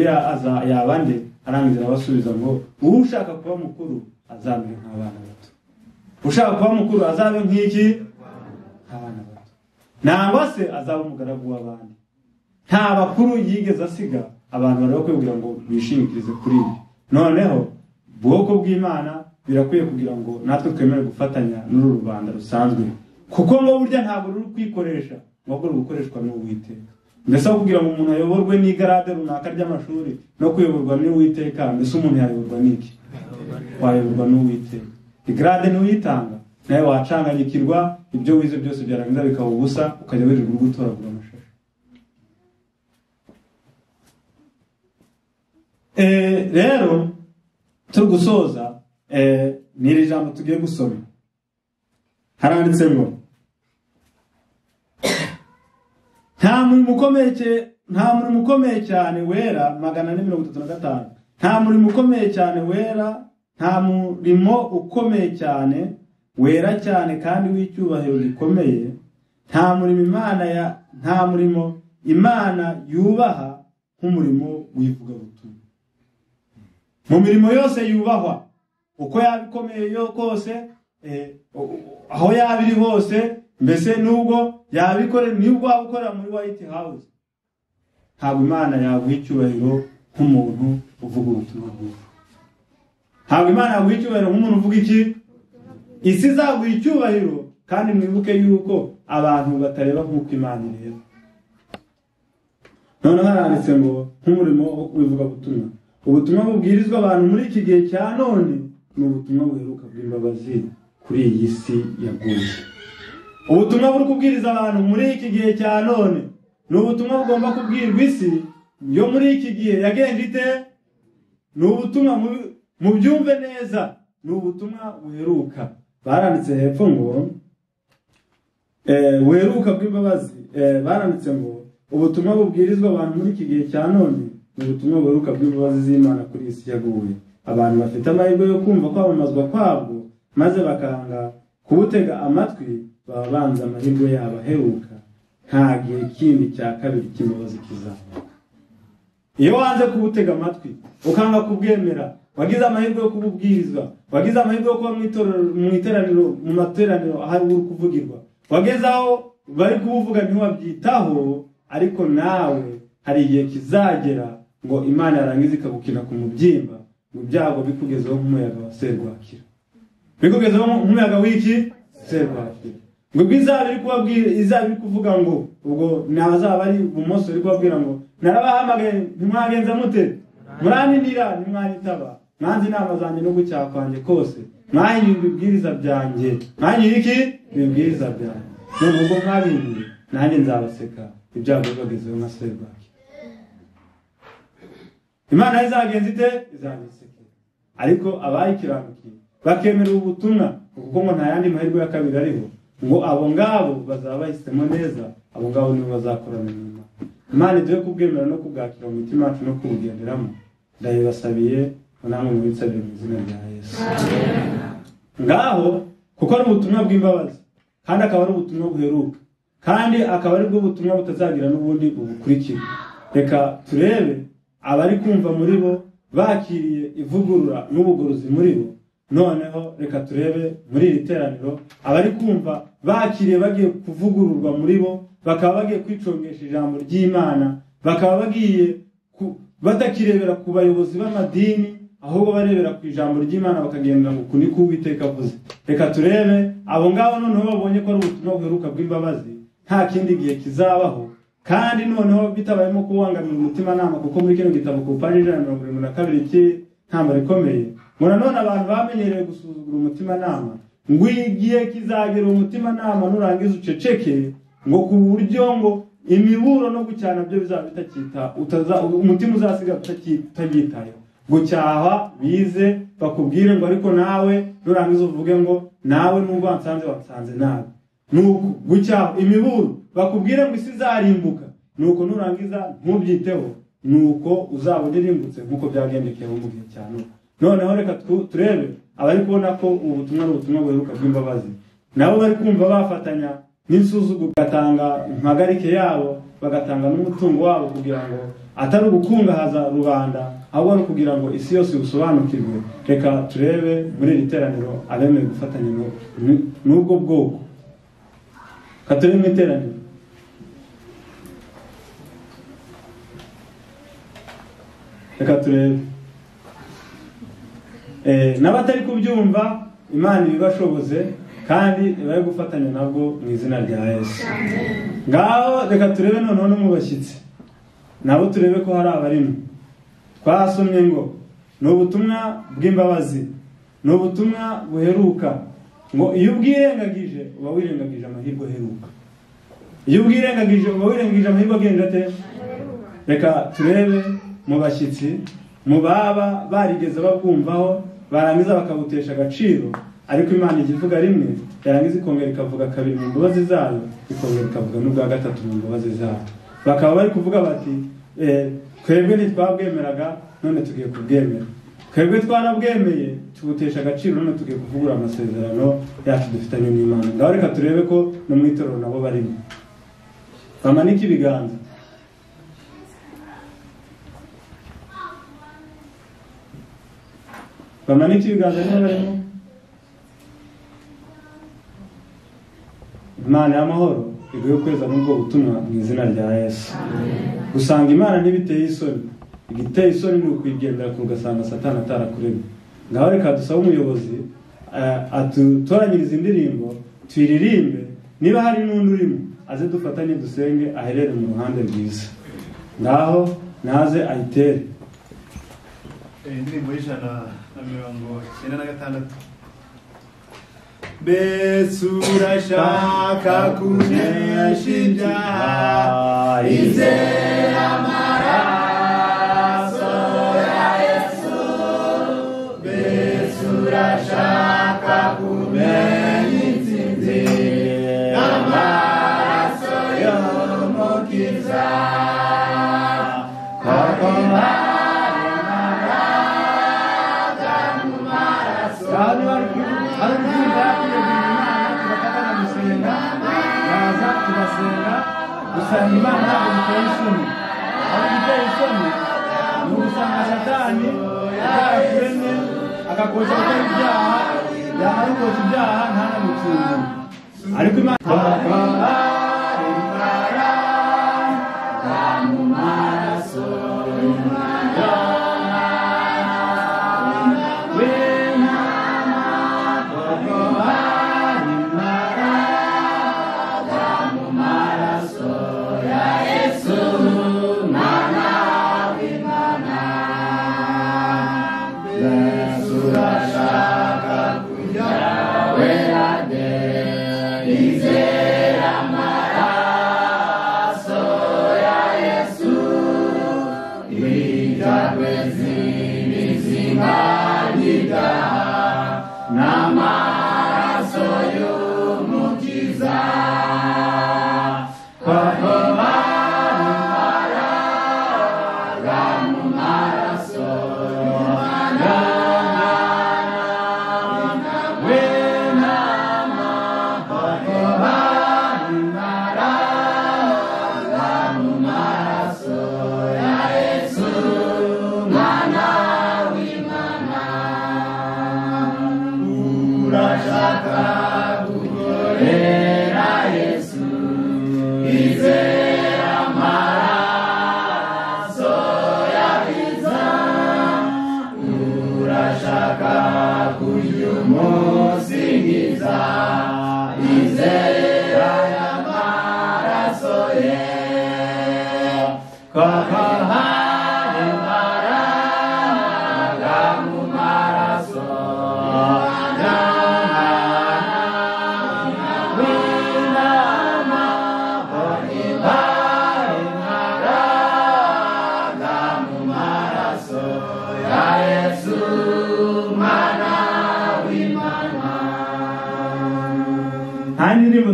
Speaker 2: yabande, Arangiza arabasubiza ngo ushaka kuba mukuru azabe nk'abana bato. Ushaka kuba mukuru azabe nk'iki? Nk'abana bato. Nangwa se azaba umugaragu w'abandi. Nta bakuru yigeze asiga abantu bari kwibwira ngo bishingikirize kuri ibi. Noneho bwoko bw'Imana birakwiye kugira ngo natwe twemere gufatanya n'uru rubanda rusanzwe, kuko ngo burya ntabwo ruri kwikoresha, ahubwo ruri gukoreshwa n'Uwiteka. Mbese aho kugira ngo umuntu ayoborwe n'igarade runaka ry'amashuri no kuyoborwa n'Uwiteka, mbese umuntu yayoborwa n'iki? Wayoborwa n'Uwiteka. Igarade n'uyitanga nawe wacanganyikirwa, ibyo wize byose byarangiza bikaba ubusa, ukajya wirirwa gutoragura amashashi. Rero turi gusoza, ni iri jambo tugiye gusoma. Haranditse ngo nta murimo ukomeye cyane wera 435. Nta murimo ukomeye cyane wera, nta murimo ukomeye cyane wera cyane kandi w'icyubahiro gikomeye, nta murimo Imana yubaha nk'umurimo w'ivugabutumwa. Mu mirimo yose yubahwa, uko yabikomeye yo kose, aho yabiri hose, mbese nubwo yabikore, nubwo wabikora muri White House, ntabwo Imana yaguha icyubahiro nk'umuntu uvuga ubutumwa bwiza. Ntabwo Imana yaguha icyubahiro nk'umuntu uvuga iki? Isi izaguha icyubahiro. Kandi mwibuke yuko abantu batareba nk'uko Imana ireba. Noneho haranditse ngo nk'umurimo w'ivugabutumwa, ubutumwa bubwirizwa abantu muri iki gihe cya none ni ubutumwa buheruka bw'imbabazi kuri iyi si yaguye. Ubutumwa buri kubwiriza abantu muri iki gihe cya none ni ubutumwa bugomba kubwirwa isi yo muri iki gihe yagenje ite? Ni ubutumwa mubyumve neza, ni ubutumwa buheruka. Baranditse hepfo ngo buheruka bw'imbabazi. Baranditse ngo ubutumwa bubwirizwa abantu muri iki gihe cya none ni ubutumwa buheruka bw'imbabazi z'Imana kuri iyi si yaguye. Abantu bafite amahirwe yo kumva kwamamazwa kwabwo maze bakanga kubutega amatwi, baba banze amahirwe yabo aheruka. Nta gihe kindi cya kabiri cy'imbabazi kizabaho. Iyo wanze kubutega amatwi ukanga kubwemera, wagize amahirwe yo kububwirizwa, wagize amahirwe yo kuba mu iteraniro, mu materaniro ahari uri kuvugirwa, wageze aho bari kubuvuga ntiwabyitaho, ariko nawe hari igihe kizagera ngo Imana yarangiza ikagukina ku mubyimba, ngo ibyago bikugezeho nk'umuyaga wa serwakira. Bikugezeho nk'umuyaga w'iki? Serwakira. Ngo ubwo izaba iri kubabwira, izaba iri kuvuga ngo ubwo nazaba ari bumoso iri kubabwira ngo narabahamagaye ntimwagenza mute? Muraninira ntimwanyitaba, mwanze inama zanjye no gucyaha kwanjye kose, mwahinyuye ibibwiriza byanjye. Mwahinyuye iki? Ibibwiriza byanjye. None ubwo mwabihinyuye, nanjye nzabaseka, ibyago bibagezeho nka serwakira. Imana izagenza ite? Izabisekera. Ariko abayikiranukiye bakemera ubutumwa, kuko ngo nta yandi mahirwe ya kabiri ariho, ngo abo ngabo bazaba bahisemo neza, abo ngabo nibo bazakorana n'Imana. Imana iduhe kubwemera no kubwakira mu mitima yacu no kubugenderamo. Ndabibasabiye namwe mubitsabire mu izina rya Yesu. Ngaho kuko ari ubutumwa bw'imbabazi, kandi akaba ari ubutumwa buheruka, kandi akaba ari bwo butumwa butazagira n'ubundi bubukurikira. Reka turebe abari kumva muri bo bakiriye ivugurura n'ubugorozi muri bo. Noneho reka turebe muri iri teraniro abari kumva bakiriye bagiye kuvugururwa muri bo, bakaba bagiye kwicongesha ijambo ry'Imana, bakaba bagiye batakirebera ku bayobozi b'amadini, ahubwo barebera ku ijambo ry'Imana bakagenda ngo uku niko Uwiteka avuze. Reka turebe abo ngabo noneho babonye ko ari ubutumwa buheruka bw'imbabazi, nta kindi gihe kizabaho, kandi noneho bitabayemo kubangamira umutimanama, kuko muri kino gitabo ku paji 172 cy'intambara ikomeye ngo nanone abantu bamenyereye gusuzugura umutimanama, ngo igihe kizagera umutimanama nurangiza uceceke, ngo ku buryo ngo imiburo no gucyana byo bizaba bitakita, umutima uzasiga utabyitayeho. Gucyaha bize bakubwire ngo ariko nawe nurangiza uvuge ngo nawe nubwo wansanze wansanze nabi. Nuko gucyaha imiburo bakubwire ngo isi izarimbuka, nuko nurangiza ntubyiteho, nuko uzaba urimbutse nkuko byagendekeye mu gihe cya Nowa. Noneho reka turebe abari kubona ko ubu butumwa ari ubutumwa buheruka bw'imbabazi, nabo bari kumva bafatanya n'insuzuguro, bagatanga impagarike yabo, bagatanga n'umutungo wabo kugira ngo atari ugukungahaza rubanda, ahubwo ari ukugira ngo isi yose ibusobanukirwe. Reka turebe muri iri teraniro abemeye gufatanya n'ubwo bwoko. Katurebe mu iteraniro. Reka turebe n'abatari kubyumva, Imana ibibashoboze kandi ibaye gufatanya nabwo mu izina rya Yesu. Ngaho reka turebe noneho no mu bashyitsi, nabo turebe ko hari abarimo. Twasomye ngo ni ubutumwa bw'imbabazi, ni ubutumwa buheruka, ngo iyo ubwirengagije uba wirengagije amahirwe aheruka. Iyo ubwirengagije uba wirengagije amahirwe agenda ate? Reka turebe mu bashyitsi, mu baba barigeze babwumvaho barangiza bakabutesha agaciro, ariko Imana ijya ivuga rimwe, yarangiza ikongera ikavuga kabiri mu mbabazi zayo, ikongera ikavuga n'ubwa gatatu mu mbabazi zayo. Bakaba bari kuvuga bati twebwe ntitwabwemeraga none tugiye kubwemera, twebwe twarabwemeye tubutesha agaciro none tugiye kuvugura amasezerano yacu dufitanye n'Imana. Ngaho reka turebe ko no mu itorero nabo barimo. Bamanike ibiganza. Bamanike ibiganza niba barimo. Imana y'amahoro iguye kweza n'ubwo butumwa mu izina rya Yesu. Gusanga Imana ntibiteye isoni, igiteye isoni ni ukwigendera ku ugasanga Satani atarakuremye. Ngaho reka dusabe umuyobozi atutoranyirize indirimbo tuyiririmbe, niba hari n'undi urimo aze dufatanye dusenge aherere mu ruhande rwiza. Ngaho naze ayitere.
Speaker 3: Indirimbo y'196. Mbese urashaka kunesha ibyaha, izera amaraso ya Yesu. Mbese urashaka kumenya intsinzi n'amaraso y'Umukiza, koko imbaraga mu maraso.
Speaker 2: Gusanga Imana ntabwo biteye isoni, aho biteye isoni ni ugusanga Satani atarakuremye akakosha gukora ibyaha, yamara gukosha ibyaha ntanagutsinde. Ariko Imana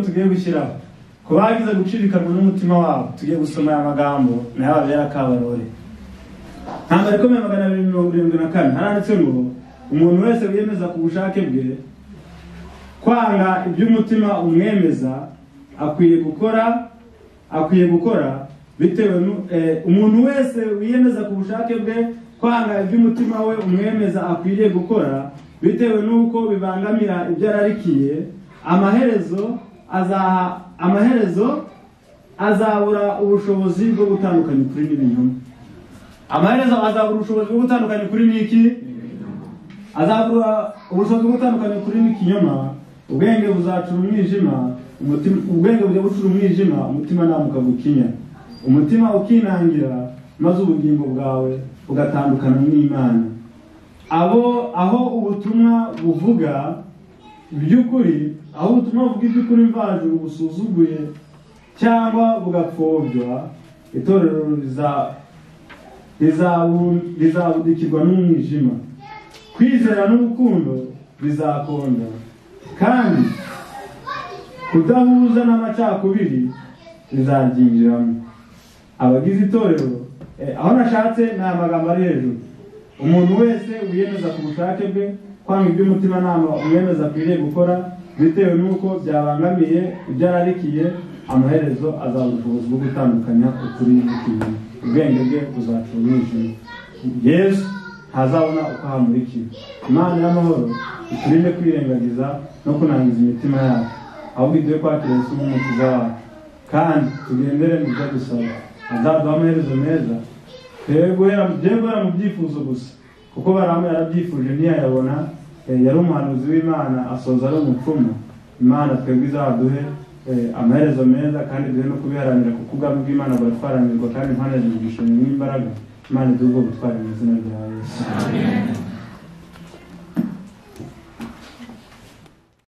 Speaker 2: tugiye gushyiraho ku bagize gucirikanwa n'umutima wabo. Tugiye gusoma aya magambo nayo ababera kabarore. Ntambara ikomeye 274 haranditse ngo umuntu wese wiyemeza ku bushake bwe kwanga iby'umutima umwemeza akwiye gukora Bitewe umuntu wese wiyemeza ku bushake bwe kwanga iby'umutima we umwemeza akwiriye gukora bitewe n'uko bibangamira ibyo ararikiye, amaherezo azabura ubushobozi bwo gutandukanya ukuri n'ibinyoma. Amaherezo azabura ubushobozi bwo gutandukanya ukuri n'iki? Azabura ubushobozi bwo gutandukanya ukuri n'ikinyoma. Ubwenge buzacura umwijima, ubwenge bujya bucura umwijima, umutima namuka gukinya, umutima ukinangira, maze ubugingo bwawe bugatandukana n'Imana. Abo aho ubutumwa buvuga iby'ukuri, aho ubutumwa buvuga iby'ukuri mvajuru busuzuguye cyangwa bugapfobywa, itorero rizabudikirwa n'umwijima. Kwizera n'urukundo bizakonda, kandi kudahuza n'amacakubiri bizaryinjiramo. Abagize itorero, aho nashatse ni amagambo ari hejuru. Umuntu wese wiyemeza ku bushake bwe kwanga iby'umutimanama umwemeza akwiriye gukora bitewe n'uko byabangamiye ibyo ararikiye, amaherezo azabura ubushobozi bwo gutandukanya ukuri n'ikinyoma. Ubwenge bwe buzacura umwijima. Yesu ntazabona uko ahamurikira. Imana y'amahoro iturinde kwirengagiza no kunangiza imitima yacu, ahubwo iduhe kwakira Yesu nk'umukiza wacu, kandi tugendere mu byo dusaba. Azaduha amaherezo meza, twe guhera mu byifuzo gusa, kuko Balamu yarabyifuje ntiyayabona. Yari umuhanuzi w'Imana asoza ari umupfumu. Imana twebwe izaduhe amaherezo meza, kandi duhe no kubiharanira, kuko ubwami bw'Imana buratwaranirwa, kandi impano zigisha n'imbaraga. Imana iduhe ubwo butwari mu izina rya Yesu.